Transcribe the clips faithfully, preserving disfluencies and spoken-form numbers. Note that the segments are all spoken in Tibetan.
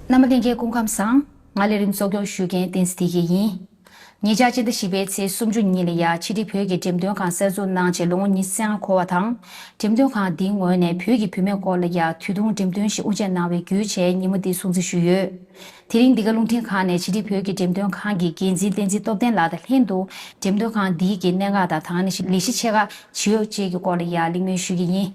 རྣམ་པ་ལྷན་རྒྱས་སྐུ་ཁམས་བཟང་། ང་ལས་རིམ་གཙོ་སྐྱོང་ཞུ་མཁན་བསྟན་འཛིན་བདེ་སྐྱིད་ཡིན། ཉེ་ཆར་སྤྱི་ཟླ་བཞི་པའི་ཚེས་སུམ་ཅུ་ཉིན་ལ་ཡ་ཕྱི་དྲིལ་བོད་ཀྱི་འགྲེམས་སྟོན་ཁང་གསར་འཛུགས་གནང་རྗེས་ལོ་ངོ་ཉི་ཤུ་རྩ་ལྔ་འཁོར་བ་དང་། འགྲེམས་སྟོན་ཁང་འདིའི་ངོས་ནས་བོད་ཀྱི་བུད་མེད་སྐོར་ལ་ཡ་དུས་ཐུང་འགྲེམས་སྟོན་ཞིག་དབུ་འབྱེད་གནང་བའི་བརྒྱུད་བྱས་ཉིན་མོ་འདི་སྲུང་བརྩི་ཞུས་ཡོད། དེ་རིང་འདི་ག་རླུང་འཕྲིན་ཁང་ནས་ཕྱི་དྲིལ་བོད་ཀྱི་འགྲེམས་སྟོན་ཁང་གི་འགན་འཛིན་བསྟན་འཛིན་སྟོབས་ལྡན་ལགས་དང་ལྷན་དུ་འགྲེམས་སྟོན་ཁང་འདིའི་གི་གནད་འགག་དང་དེ་ནང་བཞིན་ལས་གཞི་ཆེ་ཁག་ཇི་ཡོད་བཅས་ཀྱི་སྐོར་ལ་ཡ་གླེང་མོལ་ཞུ་གི་ཡིན།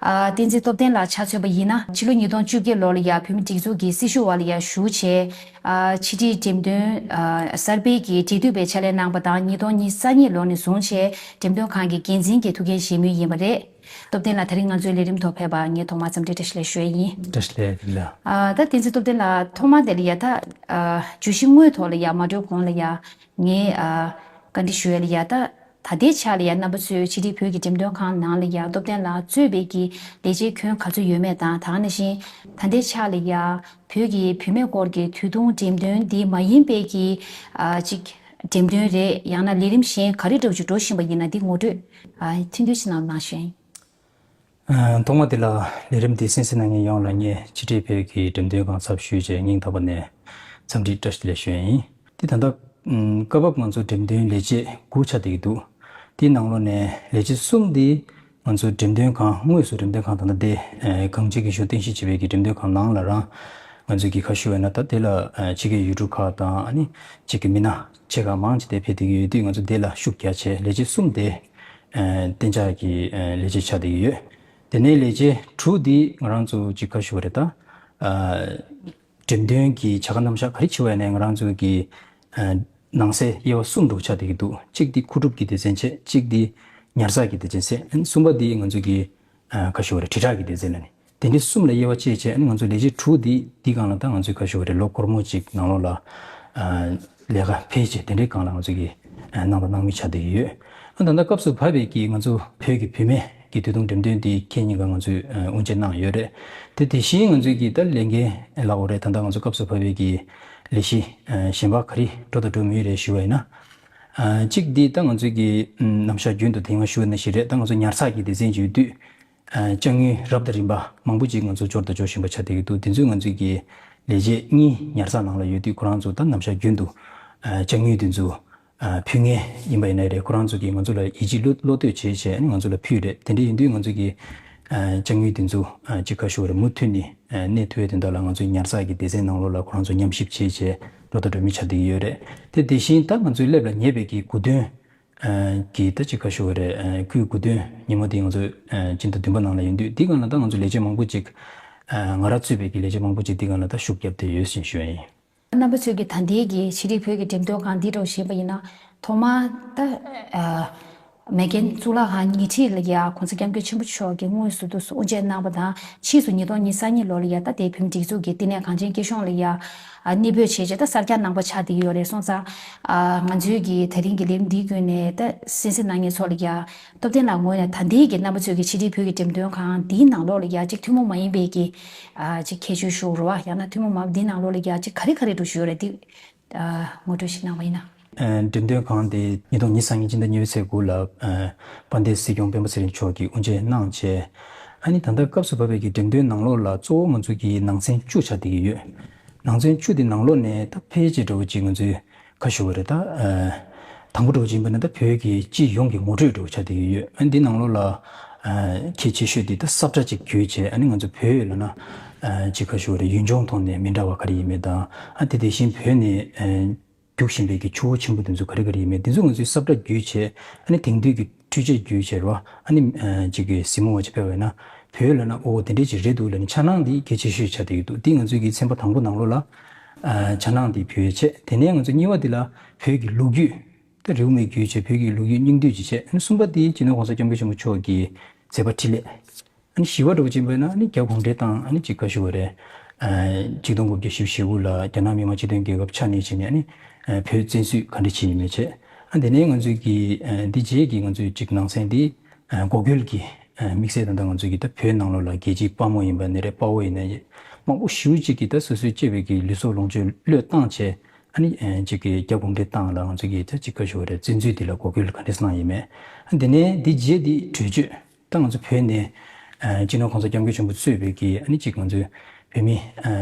ཨ། བསྟན་འཛིན་སྟོབས་ལྡན་ལགས་ཆ་མཚོན་པ་ཡིན་ན་ཕྱི་ལོ་ཉིས་སྟོང་བཅུ་བརྒྱད་ལོ་ལ་ཡ་བོད་མི་སྒྲིག་འཛུགས་ཀྱི་སྲི་ཞུ་བ་ལ་ཡ་ཞུགས་བྱས། ཨ། ཕྱི་དྲིལ་འགྲེམས་སྟོན་ཨ། གསར་སྤེལ་གྱི་འབྲེལ་མཐུད་པའི་ཕྱག་ལས་གནང་པ་དང་ཉིས་སྟོང་ཉི་ཤུ་རྩ་གཉིས་ལོ་ནས་བཟུང་བྱས་འགྲེམས་སྟོན་ཁང་གི་འགན་འཛིན་གྱི་ཐུགས་འགན་བཞེས་མུས་ཡིན་པ་རེད། སྟོབས་ལྡན་ལགས་དེ་རིང་ང་ཚོའི་ལས་རིམ་ཐོག་ཕེབས་པར་ངས་ཐོག་མར་འཚམས་འདྲི་བཀྲ་ཤིས་བདེ་ལེགས་ཞུ་ཡ་ཡིན། བཀྲ་ཤིས་བདེ་ལེགས། ཨ། ད་བསྟན་འཛིན་སྟོབས་ལྡན་ལགས་ཐོག་མར་དེ་ལ་ཡ་ད་ཨ། བརྗོད་གཞི་དངོས་ཐོག་ལ་ཡ་མ་འགྲོ་གོང་ལ་ཡ་ངས་ཨ། བཀའ་འདྲི་ཞུ་ཡ་ལ་ཡ་ད། ད་ལྟའི་ཆ་ལ་ཡ་རྣམ་པ་ཚོས་ཕྱི་དྲིལ་བོད་ཀྱི་འགྲེམས་སྟོན་ཁང་ནང་ལ་ཡ་སྟོབས་ལྡན་ལགས་གཙོས་པའི་གི་ལས་བྱེད་ཁྱོན་ག་ཚོད་ཡོད་མེད་དང་དེ་ནང་བཞིན་ད་ལྟའི་ཆ་ལ་ཡ་བོད་ཀྱི་བུད་མེད་སྐོར་གྱི་དུས་ཐུང་འགྲེམས་སྟོན་འདི་མ་ཡིན་པའི་གི་ཨ། ཅིག་འགྲེམས་སྟོན་རེད་ཡང་ན་ལས་རིམ་གཞན་ག་རེ་འདྲ་བོ་ཅིག་འགྲོ་བཞིན་པ་ཡིན་ན་འདི་ངོ་སྤྲོད་ཨ། ཐུང་ཐུང་ཞིག་གནང་གནང་ཞུ་ཡ་ཡིན། ཐོག་མ་དེ་ལ་ལས་རིམ་འདི་གསན་གཟིགས་གནང་མཁན་ཡོངས་ལ་ངས་ཕྱི་དྲིལ་བོད་ཀྱི་འགྲེམས་སྟོན་ཁང་ཚབ་ཞུས་བྱས་སྙིང་ཐག་པ་ནས་འཚམས་འདྲི་བཀྲ་ཤིས་བདེ་ལེགས་ཞུ་ཡ་ཡིན། དེ་ད་ལྟ་སྐབས་བབ་ང་ཚོ་འགྲེམས་སྟོན་ལས་བྱེད་དགུ་ཆགས་བསྡད་ཀྱི་འདུག་དེའི་ནང་ལོགས་ནས་ལས་བྱེད་གསུམ་དེ་ང་ཚོ་འགྲེམས་སྟོན་ཁང་དངོས་སུ་འགྲེམས་སྟོན་ཁང་ད་ལྟ་དེ་གངས་སྐྱིད་ཀྱི་གཞུང་རྟེན་གཞི་བྱས་པའི་གི་འགྲེམས་སྟོན་ཁང་ནང་ལ་རང་ང་ཚོས་གི་ཁ་ཞུ་བས་ན་ད་དེ་ལ་ཕྱི་རྒྱལ་ཡུལ་གྲུ་ཁག་དང་ཨ་ནི་ཕྱི་རྒྱལ་མི་སྣ་ཆེ་ཁག་མང་ཆེ་དེ་ཕེབས་བསྡད་ཀྱི་ཡོད་དུས་ང་ཚོ་དེ་ལ་ཤུགས་རྒྱག་བྱས་ལས་བྱེད་གསུམ་དེ། གཏན་འཇགས་ཀྱི་ལས་བྱེད་ཆགས་བསྡད་ཀྱི་ཡོད། དེ་ནས་ལས་བྱེད་དྲུག་འདི་ང་རང་ཚོ་གཅིག་ཁ་ཞུ་བ་རེད་ད། འགྲེམས་སྟོན་གྱི་བྱ་དགའ་རྣམ་གཞག་ག་རེ་བྱེད་པ་ཡིན་ནའི་ང་རང་ཚོ་གི་ནང་གསེས་དབྱེ་བ་གསུམ་འདྲ་བོ་ཆགས་བསྡད་ཀྱི་འདུག་གཅིག་འདི་མཁོ་སྒྲུབ་ཀྱི་སྡེ་ཚན་བྱས་གཅིག་འདི་ཉར་ཚགས་ཀྱི་སྡེ་ཚན་བྱས་གསུམ་པ་འདི་ང་ཚོ་གི་ཁ་ཞུ་བ་རེད་དྲིལ་བསྒྲགས་ཀྱི་སྡེ་ཚན་ལ་ནི། དེ་འདྲའི་གསུམ་ལ་དབྱེ་བ་ཕྱེ་བྱས་ཨ་ནི་ང་ཚོ་ལས་བྱེད་དྲུག་འདི་འདི་སྒང་ལ་ད་ང་ཚོས་ཁ་ཞུ་བ་རེད་ལོ་འཁོར་མོ་གཅིག་ནང་ལོགས་ལ་ལས་ཀ་ཕལ་ཆེར་དེ་འདྲའི་སྒང་ལ་ང་ཚོས་ཀྱི་གནང་དང་གནང་མུས་ཆགས་བསྡད་ཀྱི་ཡོད། ཨ་ད་ལྟ་སྐབས་སུ་བབས་པའི་གི་ང་ཚོ་བོད་ཀྱི་བུད་མེད་ཀྱི་དུས་ཐུང་འགྲེམས་སྟོན་འདི་ཁྱེད་གཉིས་ཀ་ང་ཚོས་དབུ་འབྱེད་གནང་ཡོད་རེད། དེ་དེ་བཞིན་ང་ཚོས་ཀྱི་ད་ལས་འགན་ལབ་དགོས་རེད་ད་ལྟ་ང་ཚོ་སྐབས་སུ་བབས་པའི་གི་ལས་གཞི་གཞན་པ་ག་རེ་འགྲོ་དང་འགྲོ་མུས་རེད་ཞུ་བ་ཡིན་ན། གཅིག་འདི་ད་ང་ཚོས་ཀྱི་རྣམ་གཞག་རྒྱུན་དུ་དེ་སྔ་ཞུ་བ་ནང་བཞིན་རེད་ད་ང་ཚོ་ཉར་ཚགས་ཀྱི་སྡེ་ཚན་ཅིག་ཡོད་དུས། ཨ། དཔྱ་དངུལ་རབ་དང་རིམ་པ་མང་པོ་ཅིག་ང་ཚོ་འབྱོར་དང་འབྱོར་བཞིན་པ་ཆགས་བསྡད་ཀྱི་འདུག་དེ་ཚོས་ང་ཚོའི་གི་ལས་བྱེད་གཉིས་ཉར་ཚགས་ནང་ལ་ཡོད་དུས་ཁོ་རང་ཚོ་ད་ནམ་ཞག་རྒྱུན་དུ་ཨ། དཔྱ་དངུལ་དེ་ཚོ་ཨ། ཕུལ་མཁན་ཡིན་པ་ཡིན་ན་རེད་ཁོ་རང་ཚོ་གིས་ང་ཚོ་ལ་ཡིད་ཆེས་བློ་བློ་གཏོད་བྱས་བྱས་ང་ཚོ་ལ་ཕུལ་རེད། དེ་འདྲ་ཡིན་དུས་ང་ཚོ་གི་ཨ། དཔྱ་དངུལ་དེ་ཚོ་ཨ། ཅིག་ཁ་ཞུ་བ་རེད་མུ་མཐུད་ནས་ཨ། གནས་ཐུབ་ཡས་དོན་དག་ལ་ང་ཚོའི་ཉར་ཚགས་ཀྱི་སྡེ་ཚན་ནང་ལོགས་ལ་ཁོ་རང་ཚོ་ཉམས་ཞིབ་བྱས་བྱས་འགྲོ་དང་འགྲོ་མུས་ཆགས་བསྡད་ཀྱི་ཡོད་རེད། དེ་དེ་བཞིན་ད་ང་ཚོའི་སླེབས་ལ་ཉེ་བའི་གི་དགུ་སྟོན། གི་ད་ཅིག་ཁ་ཞུ་བ་རེད། སྐུའི་དགུ་སྟོན་ཉིན་མོ་དེ་ང་ཚོས་སྤྱི་ཟླ་བདུན་པ་ནང་ལ་ཡིན་དུས་འདི་སྒང་ལ་ད་ང་ཚོ་ལས་བྱེད་མང་པོ་ཅིག་ང་རང་གཙོས་པའི་གི་ལས་བྱེད་མང་པོ་ཅིག་འདི་སྒང་ལ་ད་ཤུགས་བརྒྱབ་བསྡད་ཡོད་ཅེས་ཞུ་ཡ་ཡིན། རྣམ་པ་ཚོས་ཀྱི་ད་ལྟའི་གི་ཕྱི་དྲིལ་བོད་ཀྱི་འགྲེམས་སྟོན་ཁང་འདི་འདྲ་བོ་ཞེས་པ་ཡིན་ན་ཐོག་མར་ད་མེག་གྷན་གཙུག་ལག་ཁང་ཉེ་འཁྲིས་ལ་ཡ་༸གོང་ས་༸སྐྱབས་མགོན་ཆེན་པོ་མཆོག་གིས་དངོས་སུ་དུ་དབུ་འབྱེད་གནང་པ་དང་ཕྱིས་སུ་ཉིས་སྟོང་ཉི་ཤུ་རྩ་གཉིས་ལོ་ལ་ཡ་ད་ལྟའི་བོད་མི་སྒྲིག་འཛུགས་ཀྱི་བསྟི་གནས་གངས་ཅན་སྐྱིད་གཤོངས་ལ་ཡ། ཨ། གནས་སྤོས་བྱས་རྗེས་ད་གསར་རྒྱག་གནང་པ་ཆགས་བསྡད་ཡོད་རེད་སོང་ཙང་། ཨ། ང་ཚོའི་གི་དེ་རིང་གི་ལས་རིམ་འདིའི་བརྒྱུད་ནས་ད་གསན་གཟིགས་གནང་མཁན་ཚོ་ལ་ཡ། སྟོབས་ལྡན་ལགས་ངོས་ནས་ད་ལྟའི་གི་རྣམ་པ་ཚོའི་གི་ཕྱི་དྲིལ་བོད་ཀྱི་འགྲེམས་སྟོན་ཁང་འདིའི་ནང་ལོགས་ལ་ཡ་གཅིག་ཐུན་མོང་མ་ཡིན་པའི་གི་ཨ། གཅིག་ཁྱད་ཆོས་ཤོག་རུ་བ་ཡང་ན་ཐུན་མོང་མ་འདིའི་ནང་ལོགས་ལ་ཡ་གཅིག་ག་རེ་ག་རེ་འགྲོ་བཞིན་ཡོད་རེད་འདི། ཨ། ངོ་སྤྲོད་ཞིག་གནང་བ་ཡིན་ན། ཨ། འགྲེམས་སྟོན་ཁང་དེ་ཉིས་སྟོང་ཉི་ཤུ་རྩ་གཉིས་སྤྱི་ཟླ་གཉིས་པའི་ཚེས་དགུ་ལ་ཨ། དཔལ་ལྡན་སྲིད་སྐྱོང་སྤེན་པ་ཚེ་རིང་མཆོག་གིས་དབུ་འབྱེད་གནང་བྱས། ཨ་ནི་ད་ལྟ་སྐབས་སུ་བབས་པའི་གི་འགྲེམས་སྟོན་ནང་ལོགས་ལ་གཙོ་བོ་ང་ཚོ་གི་ནང་ཚན་བཅུ་ཆགས་བསྡད་ཀྱི་ཡོད། ནང་ཚན་བཅུ་དེ་ནང་ལོགས་ནས་ད་ཕལ་ཆེར་འདྲ་བོ་ཅིག་ང་ཚོའི་ཁ་ཞུ་བ་རེད་ད། ཨ། དང་པོ་འདྲ་བོ་ཅིག་ཡིན་པ་ན་ད་བོད་ཀྱི་སྤྱི་ཡོངས་ཀྱི་ངོ་སྤྲོད་འདྲ་བོ་ཆགས་བསྡད་ཀྱི་ཡོད། ཨ་ནི་འདི་ནང་ལོགས་ལ་ཨ། གལ་ཆེ་ཤོས་དེ་ད་ས་བཀྲ་ཅིག་བརྒྱུད་བྱས་ཨ་ནི་ང་ཚོ་བོད་ལ་ན་ཨ། ཅིག་ཁ་ཞུ་བ་རེད་ཡུལ་ལྗོངས་ཐོག་ནས་མི་འདྲ་བ་ག་རེ་ཡིན་མེད་དང་ཨ་དེ་དེ་བཞིན་བོད་ནས་ཨ། རྒྱུག་བཞིན་པའི་གི་ཆུ་བོ་ཆེན་པོ་དེ་ཚོ་ག་རེ་ག་རེ་ཡིན་མེད་དེ་ཚོ་ང་ཚོའི་ས་བཀྲ་བརྒྱུད་བྱས་ཨ་ནི་དེང་དུས་ཀྱི་འཕྲུལ་ཆས་བརྒྱུད་བྱས་རོ་ཨ་ནི་ཨ། ཅིག་གི་གཟིགས་མོ་བ་ཅིག་ཕེབས་པ་ཡིན་ན་བོད་ལ་ན་ཨོ་དེ་འདྲས་ཅིག་རེད་འདུག་ལབ་ནས་འཆར་སྣང་འདི་གལ་ཆེ་ཤོས་ཆགས་བསྡད་ཀྱི་འདུག་འདི་ང་ཚོའི་གི་ཚན་པ་དང་པོ་ནང་ལོགས་ལ་ཨ། འཆར་སྣང་འདི་ཕུལ་ཡས་བྱས་དེ་ནས་ང་ཚོ་གཉིས་པ་འདི་ལ་བོད་ཀྱི་ལོ་རྒྱུས་ད་རེའུ་མིག་བརྒྱུད་བྱས་བོད་ཀྱི་ལོ་རྒྱུས་སྙིང་བསྡུས་ཅིག་བྱས་ཨ་ནི་གསུམ་པ་འདི་སྤྱི་ནོར་༸གོང་ས་༸སྐྱབས་མགོན་ཆེན་པོ་མཆོག་གི་མཛད་པ་འཕྲིན་ལས། ཨ་ནི་བཞི་པ་འདྲ་བོ་ཅིག་ཡིན་པ་ན་ཨ་ནི་རྒྱ་གུང་ཁྲན་ཏང་ཨ་ནི་ཅིག་ག་ཞུ་བ་རེད། ཨ། ཆིག་སྟོང་དགུ་བརྒྱ་བཞི་བཅུ་ཞེ་དགུ་ལ་རྒྱ་ནག་མི་དམངས་སྤྱི་མཐུན་རྒྱལ་ཁབ་ཆགས་ནས་བྱས་ནས་ཨ་ནི་ཨ། བོད་བཙན་བཟུང་ག་འདྲ་བྱས་ཡིན་མིན་བྱས། ཨ། དེ་ནས་ང་ཚོའི་གི་ཨ། འདི་རྗེས་ཀྱི་ང་ཚོའི་ཅིག་ནང་ཚན་འདི་ཨ། འགོག་རྒོལ་གྱི་ཨ། དམིགས་བསལ་ད་ལྟ་ང་ཚོའི་གི་ད་བོད་ནང་ལོགས་ལ་རྒྱལ་གཅེས་དཔའ་མོ་ཡིན་པ་ནི་རེད་དཔའ་བོ་ཡིན་ན་མང་པོ་ཞེ་པོ་ཅིག་གིས་ད་སོ་སོའི་གཅེས་པའི་གི་ལུས་སྲོག་ལོངས་སྤྱོད་བློས་བཏང་བྱས་ཨ་ནི་ཨ། ཅིག་གི་རྒྱ་གུང་ཁྲན་ཏང་ལ་ང་ཚོའི་གི་ད་ཅིག་ག་ཞུ་བ་རེད་བཙན་འཛུལ་འདི་ལ་འགོག་རྒོལ་ག་འདྲ་གནང་ཡིན་མིན། ཨ། དེ་ནས་འདི་རྗེས་འདི་གྲོས་ཆོད། ད་ང་ཚོ་བོད་ནས་ཨ། སྤྱི་ནོར་༸གོང་ས་༸སྐྱབས་མགོན་ཆེན་པོ་གཙོས་པའི་གི་ཨ་ནི་ཅིག་ང་ཚོའི་ བོད་མི་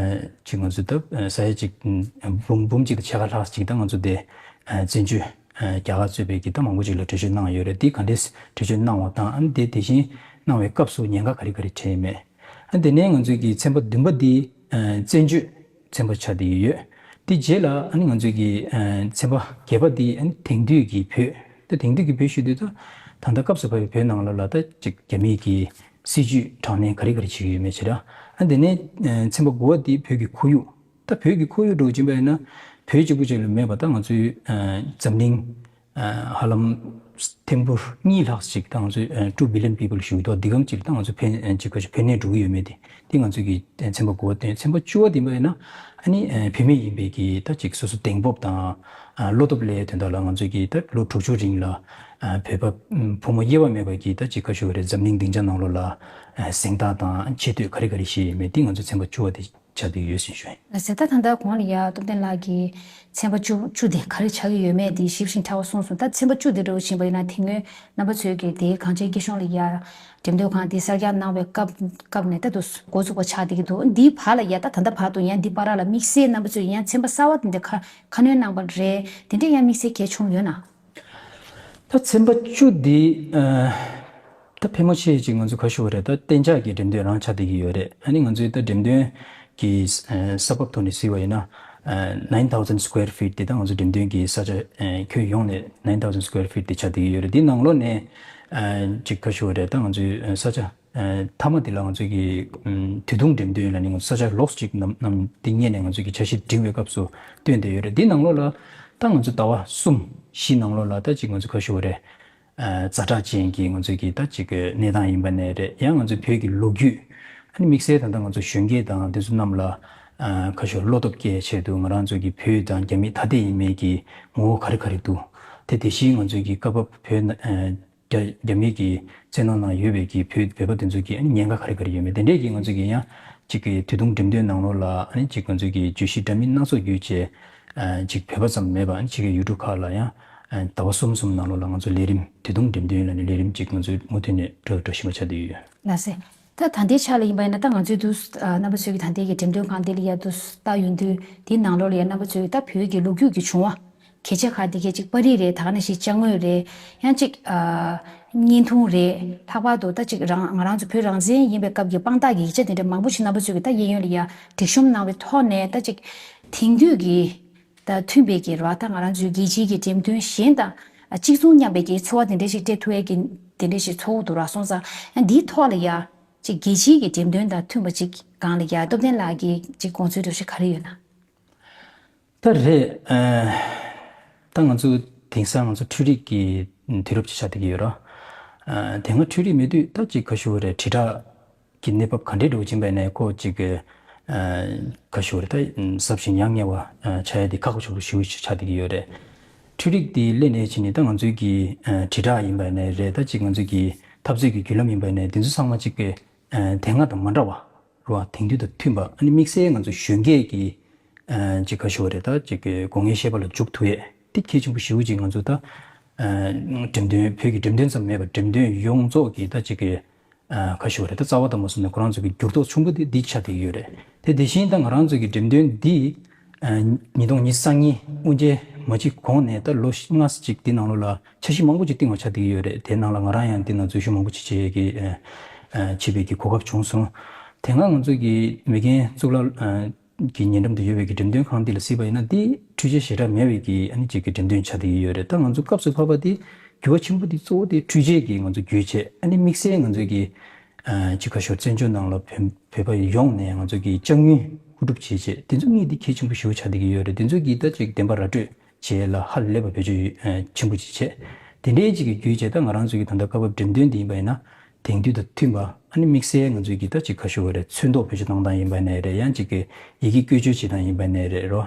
ཅིག་ང་ཚོ་ད་ས་ཡ་གཅིག་འབུམ་འབུམ་གཅིག་དང་ཕྱེད་ཀ་ལྷག་ཅིག་ད་ང་ཚོ་དེ་བཙན་བྱོལ་རྒྱ་གར་གཙོས་པའི་གི་ད་མང་པོ་ཅིག་ལ་བྲོས་བྱོལ་གནང་ཡོད་རེད། དེ་ག་འདྲས་བྲོས་བྱོལ་གནང་བ་དང་ཨ་ནི་དེ་དེ་བཞིན་གནང་བའི་སྐབས་སུ་ཉེན་ཁ་ག་རེ་ག་རེ་འཕྲད་ཡོད་མེད། ཨ་དེ་ནས་ང་ཚོའི་གི་ཚན་པ་བདུན་པ་འདི་བཙན་བྱོལ་ཚན་པ་ཆགས་བསྡད་ཀྱི་ཡོད། དེ་རྗེས་ལ་ཨ་ནི་ང་ཚོའི་གི་ཚན་པ་བརྒྱད་པ་འདི་ཨ་ནི་དེང་དུས་ཀྱི་བོད། ད་དེང་དུས་ཀྱི་བོད་ཞུ་དུས་ད་ད་ལྟ་སྐབས་སུ་བབས་པའི་བོད་ནང་ལོགས་ལ་ད་ཅིག་རྒྱ་མིའི་གི་སྲིད་བྱུས་དྲག་གནོན་ག་རེ་ག་རེ་བྱེད་ཀྱི་ཡོད་མེད་བྱས་ར། ཨ་དེ་ནས་ཚན་པ་དགུ་པ་འདི་བོད་ཀྱི་ཁོར་ཡུག་ད་བོད་ཀྱི་ཁོར་ཡུག་འགྲོ་བཞིན་པ་ཡིན་ན་བོད་གཅིག་པུ་ཅིག་ལ་མེད་པ་ད་ང་ཚོའི་འཛམ་གླིང་ཧ་ལམ་ཐེར་འབུམ་གཉིས་ལྷག་ཅིག་ད་ང་ཚོས་two billion people ཞུ་འདུག་འདི་གམ་ཅིག་ད་ང་ཚོ་ཕན་ཅིག་ག་ཅིག་ཕན་གནོད་འགྲོ་གི་ཡོད་མེད་དེ་དེ་ང་ཚོས་ཀྱི་ཚན་པ་དགུ་པ་སྟོན། ཚན་པ་བཅུ་པ་དེ་ཡིན་པ་ཡིན་ན་ཨ་ནི་བུད་མེད་ཡིན་པའི་གི་ད་ཅིག་སོ་སོ་གདེང་སྤོབས་དང་བློ་སྟོབས་སླེབས་དོན་དག་ལ་ང་ཚོས་ཀྱི་ད་ལོ་དྲུག་ཅུ་རིང་ལ་བོད་པ་ཕོ་མོ་དབྱེ་བ་མེད་པ་གི་ད་ཅིག་ག་ཞུ་བ་རེད། འཛམ་གླིང་སྡིངས་ཆ་ནང་ལོགས་ལ་གཟེངས་རྟགས་དང་ཆེ་བསྟོད་ག་རེ་ག་རེ་ཞིག་ཡོད་མེད་དེ་ང་ཚོ་ཚན་པ་བཅུ་པ་དེ་ཆགས་བསྡད་ཡོད་ཟེར་ཞུ་ཡིན། ལགས་སེ། ད་ད་ལྟ་གོང་ལ་ཡ་སྟོབས་ལྡན་ལགས་ཀྱིས་ཚན་པ་བཅུ་བཅུ་དེ་ག་རེ་ཆགས་ཀྱི་ཡོད་མེད་དེ་ཞིབ་ཅིང་ཕྲ་བ་གསུངས་སོང་། ད་ཚན་པ་བཅུ་དེ་འདྲ་བོ་ཕྱིན་པ་ཡིན་ན་དེ་སྔོན་རྣམ་པ་ཚོས་ཀྱིས་དེའི་གངས་ཅན་སྐྱིད་གཤོངས་ལ་ཡ་འགྲེམས་སྟོན་ཁང་དེ་གསར་རྒྱག་གནང་བའི་སྐབས་སྐབས་ནས་ད་དུ་འགོ་ཚུགས་པ་ཆགས་བསྡད་ཀྱི་འདུག་འདིའི་བར་ལ་ཡ་ད་ད་ལྟ་བར་དུ་ཡང་འདི་བར་ལ་དམིགས་བསལ་རྣམ་པ་ཚོས་ཡང་ཚན་པ་གསར་བ་དེ་འདྲ་ཁ་ཁ་སྣོན་གནང་པ་རེད། དེ་འདྲ་ཡང་དམིགས་བསལ་གལ་བྱུང་ཡོད་ན། ད་ཚན་པ་བཅུ་འདི་ཨ་ད་ཕལ་མོ་ཆེ་ཅིག་ང་ཚོ་ག་ཞུ་བ་རེད། ད་གཏན་འཇགས་ཀྱི་འགྲེམས་སྟོན་རང་ཆགས་བསྡད་ཀྱི་ཡོད་རེད། ཨ་ནི་ང་ཚོའི་ད་འགྲེམས་སྟོན་གྱི་ས་བབ་ཐོག་ནས་གཟིགས་པ་ཡིན་ན་nine thousand square feet དེ་ད་ང་ཚོ་འགྲེམས་སྟོན་གྱི་ས་ཆ་ཁྱོན་ཡོངས་ནས་nine thousand square feet དེ་ཆགས་བསྡད་ཀྱི་ཡོད་རེད། འདི་ནང་ལོགས་ནས་ཅིག་ག་ཞུ་བ་རེད། ད་ང་ཚོའི་ས་ཆ་མཐའ་མ་དེ་ལ་ང་ཚོའི་གི་དུས་ཐུང་འགྲེམས་སྟོན་ལ་ནི་ང་ཚོ་ས་ཆ་ལོགས་ཅིག་ནམ་ནམ་དེ་སྔོན་ནས་ང་ཚོའི་གི་འཆར་གཞི་སྒྲིག་པའི་སྐབས་སུ་བཏོན་བསྡད་ཡོད་རེད། འདི་ནང་ལོགས་ལ་ད་ང་ཚོ་ཟླ་བ་གསུམ་བཞི་ནང་ལོགས་ལ་ད་ཅིག་ང་ཚོ་ག་ཞུ་བ་རེད། ཛ་དྲག་ཅན་གྱི་ང་ཚོའི་གི་ད་ཅིག་གི་གནས་སྟངས་ཡིན་པ་ནས་རེད། ཡང་ང་ཚོའི་བོད་ཀྱི་ལོ་རྒྱུས་ཨ་ནི་དམིགས་བསལ་ད་ལྟ་ང་ཚོ་གཞོན་སྐྱེས་དང་དེ་ཚོ་རྣམས་ལ་ག་ཞུ་བློ་སྟོབས་སྐྱེད་ཆེད་དུ་ང་རང་ཚོའི་གི་བོད་དང་རྒྱ་མི་ཐ་དད་ཡིན་མིན་གྱི་ངོ་བོ་ག་རེ་ག་རེ་འདུག་དེ་དེ་བཞིན་ང་ཚོའི་གི་སྐབས་བབ་བོད་ན་རྒྱ་རྒྱ་མི་གི་བཙན་གནོན་ནང་ཡོད་པའི་གི་བོད་བོད་པ་དེ་ཚོ་གི་ཉེན་ཁ་ག་རེ་ག་རེ་ཡོད་མེད་དེ་འདྲས་ཀྱི་ང་ཚོ་གི་ཡང་ཅིག་གི་དུས་ཐུང་འགྲེམས་སྟོན་ནང་ལོགས་ལ་ཨ་ནི་ཅིག་ང་ཚོ་གི་བརྗོད་གཞི་འདྲ་མིན་སྣ་ཚོགས་བརྒྱུད་བྱས་ཅིག་བོད་པ་ཙམ་མེད་པ་ཨ་ནི་ཅིག་གི་ཡུལ་གྲུ་ཁག་ལ་ཡང་ཟླ་བ་གསུམ་གསུམ་ནང་ལོགས་ལ་ང་ཚོ་ལས་རིམ་དུས་ཐུང་འགྲེམས་སྟོན་ལ་ནི་ལས་རིམ་ཅིག་ང་ཚོས་མུ་མཐུད་ནས་འགྲོ་འགྲོ་བཞིན་པ་ཆགས་བསྡད་ཡོད། ལགས་སེ། ད་ད་ལྟའི་ཆ་ལ་ཡིན་པ་ཡིན་ན་ད་ང་ཚོའི་དུས་རྣམ་པ་ཚོའི་གི་ད་ལྟའི་གི་འགྲེམས་སྟོན་ཁང་དེ་ལ་ཡ་དུ་ལྟ་ཡོང་དུས་དེའི་ནང་ལོགས་ལ་ཡ་རྣམ་པ་ཚོའི་གི་ད་བོད་ཀྱི་ལོ་རྒྱུས་ཀྱི་བྱུང་བ། གལ་ཆེ་ཁག་དེ་གས་ཅིག་པར་རིས་རེད། ད་ག་ནང་བཞིན་ཅ་དངོས་རེད། ཡང་ཅིག་ཨ་བརྙན་ཐུང་རེད། ལྷག་པར་དུ་ད་ཅིག་རང་ང་རང་ཚོ་བོད་རང་བཙན་ཡིན་པའི་སྐབས་ཀྱི་དཔང་རྟགས་ཀྱི་ཡིག་ཆ་དེ་འདྲ་མང་པོ་ཞིག་རྣམ་པ་ཚོས་ཀྱི་ད་གཡས་གཡོན་ལ་ཡ་སྒྲིག་གཤོམ་གནང་བའི་ཐོག་ནས་ད་ཅིག་དེང་དུས་ཀྱི་ད་མཐུན་པའི་གི་ར་ད་ང་རང་ཚོའི་རྒྱལ་སྤྱིའི་གི་འགྲེམས་སྟོན་གཞན་དང་གཅིག་མཚུངས་མཉམ་པའི་གི་ཚོར་བ་དེ་འདྲ་ཞིག་སྤྲད་ཐུབ་ཡས་ཀྱི་དེ་འདྲ་ཞིག་ཚོར་འདུག་ར། སོང་ཙང་ཡང་འདིའི་ཐོག་ལ་ཡ་ཅིག་རྒྱལ་སྤྱིའི་གི་འགྲེམས་སྟོན་དང་མཐུན་པ་ཅིག་སྒང་ལ་ཡ་སྟོབས་ལྡན་ལགས་ཀྱི་ཅིག་དགོངས་ཚུལ་འདྲ་ཞིག་ག་རེ་ཡོད་ན། ད་རེད། ཨ་ད་ང་ཚོ་དེང་སང་ང་ཚོ་འཕྲུལ་རིག་གི་དུས་རབས་ཅིག་ཆགས་བསྡད་ཀྱི་ཡོད་ར། ཨ་དེ་སྔ་འཕྲུལ་རིག་མེད་དུས་ད་ཅིག་ག་ཞུ་བ་རེད། དྲིལ་བསྒྲགས་ཀྱི་གནས་བབ་ག་འདྲའི་འགྲོ་གི་ཡིན་པ་ནས་ཁོ་ཅིག་གི་ཨ་ག་ཞུ་བ་རེད། ད་ཟབ་ཞིང་ཡངས་ངེས་པ་ཨ་ཆགས་ཡ་དེ་ཁག་པོ་ཆེན་པོ་ཞེ་པོ་ཅིག་ཆགས་བསྡད་ཀྱི་ཡོད་རེད། འཕྲུལ་རིག་དེ་སླེབས་ནས་ཕྱིན་ནས་ད་ང་ཚོའི་གི་ཨ་དྲིལ་བསྒྲགས་ཡིན་པ་ནས་རེད། ད་ཅིག་ང་ཚོའི་གི་འཐབ་རྩོད་ཀྱི་བརྒྱུད་ལམ་ཡིན་པ་ནས་དེ་ཚོ་ཚང་མ་ཅིག་གི་ཨ་དེ་སྔ་དང་མ་འདྲ་བ། རེད་བ། དེང་དུས་དང་མཐུན་པ་ཨ་ནི་དམིགས་བསལ་ང་ཚོ་གཞོན་སྐྱེས་ཀྱི་ཨ་ཅིག་ག་ཞུ་བ་རེད། ད་ཅིག་གི་དགོས་ངེས་ཤེས་པ་ལ་འཇུག་ཐུབ་ཡས་དེ་གལ་ཆེན་པོ་ཞེ་པོ་ཅིག་ང་ཚོ་ད་ཨ་འགྲེམས་སྟོན་བོད་ཀྱི་འགྲེམས་སྟོན་ཙམ་མེད་པར་འགྲེམས་སྟོན་ཡོངས་རྫོགས་ཀྱི་ད་ཅིག་གི་ཨ་ག་ཞུ་བ་རེད། ད་རྩ་བ་དང་མ་སོང་ནས་ཁོ་རང་ཚོ་གི་འགྱུར་ལྡོག་ཆེན་པོ་དེ་འདི་ཆགས་བསྡད་ཀྱི་ཡོད་རེད། དེ་དེ་བཞིན་ད་ང་རང་ཚོ་གི་འགྲེམས་སྟོན་འདི་ཨ་ཉིས་སྟོང་ཉི་ཤུ་རྩ་གཉིས་དབུ་འབྱེད་མ་བྱས་གོང་ནས་ད་ལོ་ལྔ་ཙམ་ཅིག་འདི་ནང་ལོགས་ལ་འཆར་གཞི་མང་པོ་ཅིག་བཏིང་བ་ཆགས་བསྡད་ཀྱི་ཡོད་རེད། དེ་ནང་ལ་ང་རང་ཡང་འདི་ནང་འཛུལ་ཞུགས་མང་པོ་ཅིག་བྱེད་ཀྱི་ཨ་ཨ་བྱེད་པའི་གི་གོ་སྐབས་བྱུང་སོང་། དེ་སྔ་ང་ཚོ་གི་མེས་རྒྱལ་གཙུག་ལག་ཨ་གི་ཉེ་འགྲམ་དུ་ཡོད་པའི་གི་འགྲེམས་སྟོན་ཁང་འདི་ལ་གཟིགས་པ་ཡིན་ན་འདི་འཕྲུལ་ཆས་ཞེ་དྲག་མེད་པའི་གི་ཨ་ནི་ཅིག་གི་འགྲེམས་སྟོན་ཆགས་བསྡད་ཀྱི་ཡོད་རེད། ད་ང་ཚོ་སྐབས་སུ་བབས་པ་འདི་འགྱུར་བ་ཆེན་པོ་འདི་གཙོ་བོ་དེ་འཕྲུལ་ཆས་ཀྱིས་ང་ཚོ་བརྒྱུད་བྱས་ཨ་ནི་དམིགས་བསལ་ང་ཚོ་གི་ཨ་ཅིག་ག་ཞུ་བཙན་བྱོལ་ནང་ལ་བོད་བོད་པ་ཡོངས་ནས་ང་ཚོ་གི་ཅ་དངོས་བཀོད་སྒྲིག་བྱེད་ཆེད་དེ་ཚོ་གཉིས་འདི་གལ་ཆེན་པོ་ཞེ་པོ་ཆགས་བསྡད་ཀྱི་ཡོད་རེད། དེ་ཚོ་གི་ད་ཅིག་བདེན་པ་ར་སྤྲོད་བྱེད་ལ་ཧ་ལས་པ་བེད་སྤྱོད་ཆེན་པོ་ཅིག་བྱས། དེ་འདྲའི་ཅིག་གི་བརྒྱུད་བྱས་ད་ང་རང་ཚོ་གི་ད་ལྟ་སྐབས་བབ་འགྲེམས་སྟོན་འདི་ཡིན་པ་ཡིན་ན་དེང་དུས་དང་མཐུན་པ་ཨ་ནི་དམིགས་བསལ་ང་ཚོ་གི་ད་ཅིག་ག་ཞུ་བ་རེད། ཚོན་མདོག་བེད་སྤྱོད་གཏོང་སྟངས་ཡིན་པ་ནས་རེད། ཡང་ཅིག་གི་ཡི་གེ་བཀོལ་སྤྱོད་བྱེད་སྟངས་ཡིན་པ་ནས་རེད་རོ།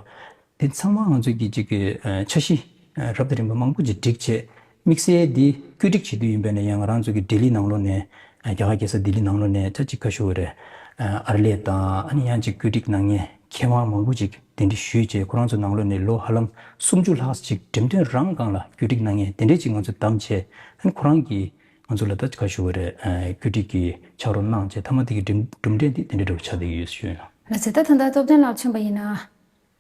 དེ་ཚང་མ་ང་ཚོ་གི་ཅིག་གི་ཨ་འཆར་གཞི་ཨ་རབ་དང་རིམ་པ་མང་པོ་ཅིག་བསྒྲིགས་བྱས་དམིགས་བསལ་འདི་བཀོད་སྒྲིག་བྱེད་དུས་ཡིན་པ་ནས་ཡང་ང་རང་ཚོ་གི་ལྡི་ལི་ནང་ལོགས་ནས་ཨ་རྒྱ་གར་རྒྱལ་ས་ལྡི་ལི་ནང་ལོགས་ནས་ད་ཅིག་ག་ཞུ་བ་རེད། ཨ་ཨར་ལས་དང་ཨ་ནི་ཡང་ཅིག་བཀོད་སྒྲིག་གནང་མཁན་མཁས་དབང་མང་པོ་ཅིག་གདན་འདྲེན་ཞུས་བྱས་ཁོ་རང་ཚོ་ནང་ལོགས་ནས་ལོ་ཧ་ལམ་སུམ་ཅུ་ལྷག་ཅིག་འགྲེམས་སྟོན་རང་སྒང་ལ་བཀོད་སྒྲིག་གནང་མཁན་དེ་འདྲས་ཅིག་ང་ཚོ་བདམས་བྱས་ཨ་ནི་ཁོ་རང་གིས་ང་ཚོ་ལ་ད་ཅིག་ག་ཞུ་བ་རེད། ཨ་བཀོད་སྒྲིག་གི་ཕྱག་རོགས་གནང་བྱས་མཐའ་མ་དེ་གི་གྲུབ་གྲུབ་འབྲས་འདི་དེ་འདྲས་འདྲ་བོ་ཆགས་བསྡད་ཀྱི་ཡོད་ཞུ་ཡིན། ལགས་སོ། ད་ད་ལྟ་སྟོབས་ལྡན་ལགས་མཚོན་པ་ཡིན་ན།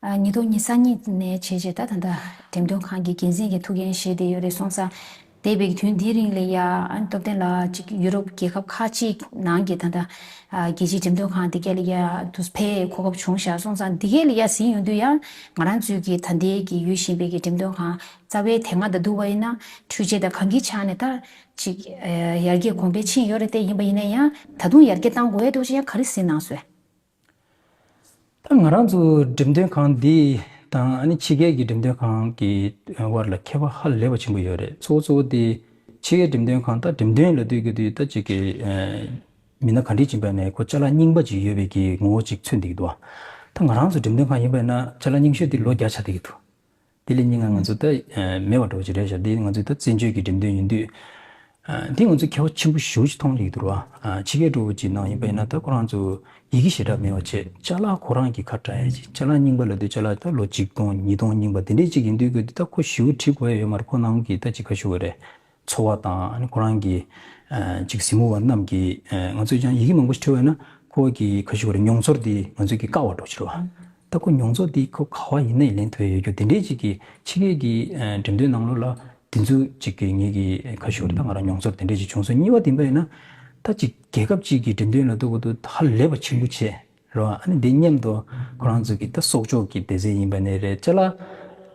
ཨ། ཉིས་སྟོང་ཉི་ཤུ་རྩ་གཉིས་ནས་བྱས་རྗེས་ད་ད་ལྟ་འགྲེམས་སྟོན་ཁང་གི་འགན་འཛིན་གྱི་ཐུགས་འགན་བཞེས་བསྡད་ཡོད་རེད་སོང་ཙང་། འདས་པའི་དུས་འདིའི་རིང་ལ་ཡ། ཨ། སྟོབས་ལྡན་ལགས་ཅིག་ཡུ་རོབ་རྒྱལ་ཁབ་ཁག་ཅིག་ནང་གི་ད་ལྟ། ཨ། རྒྱལ་སྤྱིའི་འགྲེམས་སྟོན་ཁང་འདི་ག་ལ་ཡ་དུ་ཕེབས་གོ་སྐབས་བྱུང་ཤག་སོང་ཙང་། འདི་ག་ལ་ཡ་ཟིན་ཡོང་དུས་ཡང་ང་རང་ཚོའི་གི་ད་ལྟའི་གི་ཡོད་བཞིན་པའི་གི་འགྲེམས་སྟོན་ཁང་རྩ་བའི་དེ་སྔ་དང་བསྡུར་བ་ཡིན་ན་འཕྲུལ་ཆས་དང་གང་གི་ཆ་ནས་ད་ཅིག་ཨ། ཡར་རྒྱས་གོང་འཕེལ་ཕྱིན་ཡོད་རེད་དེ། ཡིན་པ་ཡིན་ན་ཡང་ད་དུང་ཡར་རྒྱས་གཏང་དགོས་ཡ་འདུག་ཅེས་ཡང་ག་རེ་ཟིན་གནང་སོང་། ད་ང་རང་ཚོ་འགྲེམས་སྟོན་ཁང་འདི་དང་ཨ་ནི་ཕྱི་རྒྱལ་གྱི་འགྲེམས་སྟོན་ཁང་གི་དབར་ལ་ཁྱད་པར་ཧ་ལས་པ་ཆེན་པོ་ཡོད་རེད། གཙོ་བོ་གཙོ་བོ་དེ་ཕྱི་རྒྱལ་འགྲེམས་སྟོན་ཁང་ད་འགྲེམས་སྟོན་ལབ་དུས་ཀྱི་དུས་ད་ཅིག་གི་ཨ། མི་སྣ་ག་འདྲས་ཅིག་ཡིན་པ་ནས་ཁོ་ཅ་ལག་རྙིང་པ་ཅིག་ཡོད་པའི་གི་ངོ་བོ་ཅིག་མཚོན་བསྡད་ཀྱི་འདུག་བ། ད་ང་རང་ཚོ་འགྲེམས་སྟོན་ཁང་ཡིན་པ་ན་ཅ་ལག་རྙིང་ཤོས་དེ་ལོ་བརྒྱ་ཆགས་བསྡད་ཀྱི་འདུག་དེ་ལས་རྙིང་ང་ང་ཚོ་ད་ཨ། མེད་པ་འདྲ་བོ་ཅིག་རེད་ཤག་འདི་ང་ཚོའི་ད་བཙན་བྱོལ་གྱི་འགྲེམས་སྟོན་ཡིན་དུས། ཨ། འདི་ང་ཚོ་ཁྱད་པར་ཆེན་པོ་ཞེ་པོ་ཅིག་མཐོང་ལེགས་འདུག་བ། ཨ། ཕྱི་རྒྱལ་འདྲ་བོ་ཅིག་ནང་ཡིན་པ་ཡིན་ན་ད་ཁོ་རང་ཚོ་ཡི་གེ་ཞེ་དྲག་མེད་པ་བྱས། ཅ་ལག་ཁོ་རང་གི་ཁ་བྲལ་ཡ་ཅིག་ཅ་ལག་རྙིང་པ་ལབ་དུས་ཅ་ལག་ད་ལོ་གཅིག་སྟོང་ཉིས་སྟོང་རྙིང་པ་དེ་འདྲས་ཅིག་ཡིན་དུས་ཀྱི་འདི་ད་ཁོ་ཞེ་པོ་བྲི་དགོས་ཡ་ཡོད་མ་རེད། ཁོ་ནང་གི་ད་ཅིག་ག་ཞུ་དགོས་རེད། འཚོ་བ་དང་ཨ་ནི་ཁོ་རང་གི་ཨ། ཅིག་གཟིགས་མོ་བ་རྣམས་ཀྱིས་ཨ། ང་ཚོས་ཀྱང་ཡི་གེ་མང་པོ་ཞིག་བྲིས་པ་ཡིན་ན་ཁོ་གི་ག་ཞུ་དགོས་རེད། མྱོང་ཚོར་འདི་ང་ཚོས་ཀྱི་བཀག་པ་འདྲ་བོ་ཅིག་རེད་བ། ད་ཁོ་མྱོང་ཚོར་འདི་ཁོ་ག་བ་ཡིན་ནའི་ལེན་ཐུབ་ཡ་ཡོད་རྒྱུ་དེ་འདྲའི་ཅིག་གི་ཕྱི་རྒྱལ་གྱི་ཨ། འགྲེམས་སྟོན་ནང་ལོགས་ལ་དེ་ཚོ་ཅིག་གི་ངེད་ཀྱི་ག་ཞུ་དགོས་རེད། ད་ང་རང་མྱོང་ཚོར་དེ་འདྲའི་ཅིག་བྱུང་སོང་། གཉིས་པ་དེ་ཡིན་པ་ཡིན་ན་ད་ཅིག་རྒྱལ་ཁབ་ཅིག་གི་འགྲེམས་སྟོན་ལ་ལྟོས་དགོས་དུས་ཧ་ལས་པ་ཆེན་པོ་བྱས། རེད་བ། ཨ་ནི་འདི་མཉམ་དུ་ཁོ་རང་ཚོ་གི་ད་གསོག་འཇོག་གི་སྡེ་ཚན་ཡིན་པ་ནས་རེད། ཅ་ལག་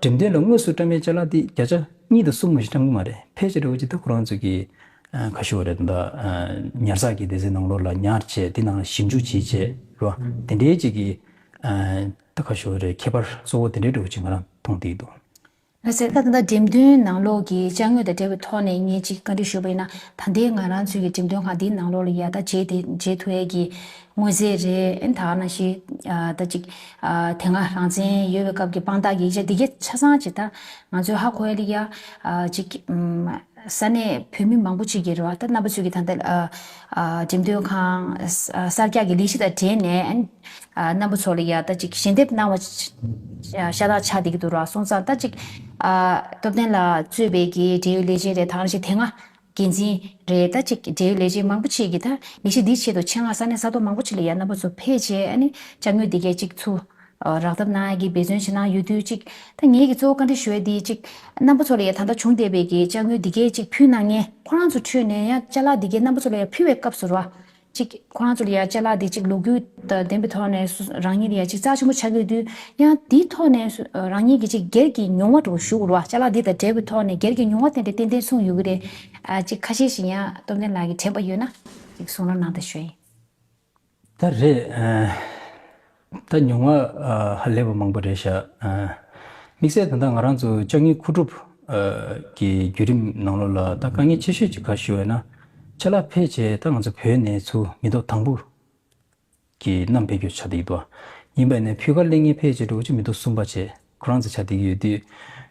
འགྲེམས་སྟོན་ལ་དངོས་སུ་བཀྲམ་པའི་ཅ་ལག་འདི་བརྒྱ་ཆ་གཉིས་དང་གསུམ་མ་ཞིག་བཀྲམ་གི་མ་རེད། ཕལ་ཆེར་འདྲ་བོ་ཅིག་ད་ཁོ་རང་ཚོ་གི་ཨ། ག་ཞུ་བ་རེད། ད་ཨ། ཉར་ཚགས་ཀྱི་སྡེ་ཚན་ནང་ལོགས་ལ་ཉར་བྱས་དེ་ནང་ཞིབ་འཇུག་བྱས་བྱས་རེད་བ། དེ་འདྲའི་ཅིག་གི་ཨ། ད་ག་ཞུ་བ་རེད། ཁྱད་པར་གཙོ་བོ་དེ་འདྲའི་འདྲ་བོ་ཅིག་ང་རང་མཐོང་བསྡད་ཀྱི་འདུག་ལགས་སོ། ད་ད་ལྟ་འགྲེམས་སྟོན་ནང་ལོགས་ཀྱི་ཅ་དངོས་དང་འབྲེལ་བའི་ཐོག་ནས་ངས་ཅིག་བཀའ་འདྲི་ཞུས་པ་ཡིན་ན། ད་ལྟའི་ང་རང་ཚོའི་གི་འགྲེམས་སྟོན་ཁང་འདིའི་ནང་ལོགས་ལ་ཡ་ད་མཇལ་དེ་མཇལ་ཐུབ་ཡས་ཀྱི་དངོས་རྫས་རེད། ཨ་ནི་ད་ག་ནང་བཞིན་ཨ། ད་ཅིག་ཨ། དེ་སྔ་རང་བཙན་ཡོད་པའི་སྐབས་ཀྱི་དཔང་རྟགས་ཀྱི་ཡིག་ཆ་འདི་གས་ཆ་ཚང་ཅིག་ད་ང་ཚོས་ཧ་གོ་ཡ་ལ་ཡ་ཨ། ཅིག་ཨམ། ས་གནས་བོད་མི་མང་པོ་ཅིག་གིས་རེད་བ། ད་རྣམ་པ་ཚོས་ཀྱི་ད་ལྟ་ཨ། ཨ། འགྲེམས་སྟོན་ཁང་ཨ། གསར་རྒྱག་གི་ལས་གཞི་དང་འབྲེལ་ནས་ཨ། ཨ། རྣམ་པ་ཚོ་ལ་ཡ་ད་ཅིག་ཞལ་འདེབས་གནང་བ་ཤ་སྟག་ཆགས་བསྡད་ཀྱི་འདུག་ར། སོང་ཙང་ད་ཅིག་ཨ། སྟོབས་ལྡན་ལགས་གཙོས་པའི་གི་འབྲེལ་ཡོད་ལས་བྱེད་རེད། ད་ག་ནང་བཞིན་དེ་སྔ་འགན་འཛིན་རེད། ད་ཅིག་འབྲེལ་ཡོད་ལས་བྱེད་མང་པོ་ཅིག་གིས་ད་ལས་གཞི་འདིའི་ཆེད་དུ་ཆེད་མངགས་ས་གནས་ས་ཐོག་མང་པོ་ཅིག་ལ་ཡ་རྣམ་པ་ཚོ་ཕེབས་བྱས་ཨ་ནི་ཅ་དངོས་འདི་གས་ཅིག་ཚུར་ཨ། རག་ཐབས་གནང་ཡ་གི་འབད་བརྩོན་བྱེད་གནང་ཡོད་དུས། ཅིག་ད་ངེད་ཀྱིས་གཙོ་བོ་བཀའ་འདྲི་ཞུ་ཡ་འདི་ཅིག་རྣམ་པ་ཚོ་ལ་ཡ་ད་ལྟ་བྱུང་བསྡད་པའི་གི་ཅ་དངོས་འདི་གས་ཅིག་ཕུལ་གནང་མཁན་ཁོ་རང་ཚོ་ཁྲོད་ནས་ཡང་ཅ་ལག་འདི་གས་རྣམ་པ་ཚོ་ལ་ཡ་ཕུལ་བའི་སྐབས་སུ་ར། ཅིག་ཁོ་རང་ཚོ་ལ་ཡ་ཅ་ལག་འདི་ཅིག་ལོ་རྒྱུས་དང་ལྡན་པའི་ཐོག་ནས་སུ་རང་ཉིད་ལ་ཡ་ཅིག་རྩ་ཆེན་པོ་ཆགས་ཀྱི་ཡོད་དུས། ཡང་འདིའི་ཐོག་ནས་སུ་རང་ཉིད་ཀྱི་ཅིག་སྒེར་གྱི་མྱོང་བ་འདྲ་བོ་ཞུ་དགོས་རེད་བ། ཅ་ལག་འདི་དང་འབྲེལ་བའི་ཐོག་ནས་སྒེར་གྱི་མྱོང་བ་དེ་འདྲ་ཏན་ཏན་གསུངས་ཡོད་ཀྱི་རེད། ཨ། ཅིག་ཁ་ཤས་ཤིག་ཡང་སྟོབས་ལྡན་ལགས་ཀྱིས་དྲན་པ་ཡོད་ན་ཅིག་གསུང་རོགས་གནང་དང་ཞུ་ཡིན། ད་རེད། ཨ། ད་མྱོང་བ་ཨ། ཧ་ལས་པ་མང་པོ་རེད་ཤག་ཨ། དམིགས་བསལ་ད་ལྟ་ང་རང་ཚོ་ཅ་དངོས་མཁོ་སྒྲུབ་ཨ། གི་བརྒྱུད་རིམ་ནང་ལོགས་ལ་ད་དཀའ་ངལ་ཆེ་ཤོས་ཅིག་ག་ཞུ་བས་ན། ཅ་ལག་ཕལ་ཆེར་ད་ང་ཚོ་བོད་ནས་ཚུར་མི་ཐོག་དང་པོ་གི་བསྣམས་ཕེབས་རྒྱུ་ཆགས་བསྡད་ཀྱི་འདུག་ཡིན་པ་ནས་ཕུལ་ཁ་ལེན་མཁན་ཕལ་ཆེར་འདྲ་བོ་ཅིག་མི་ཐོག་གསུམ་པ་བྱས་ཁོ་རང་ཚོ་ཆགས་བསྡད་ཀྱི་ཡོད་དུས།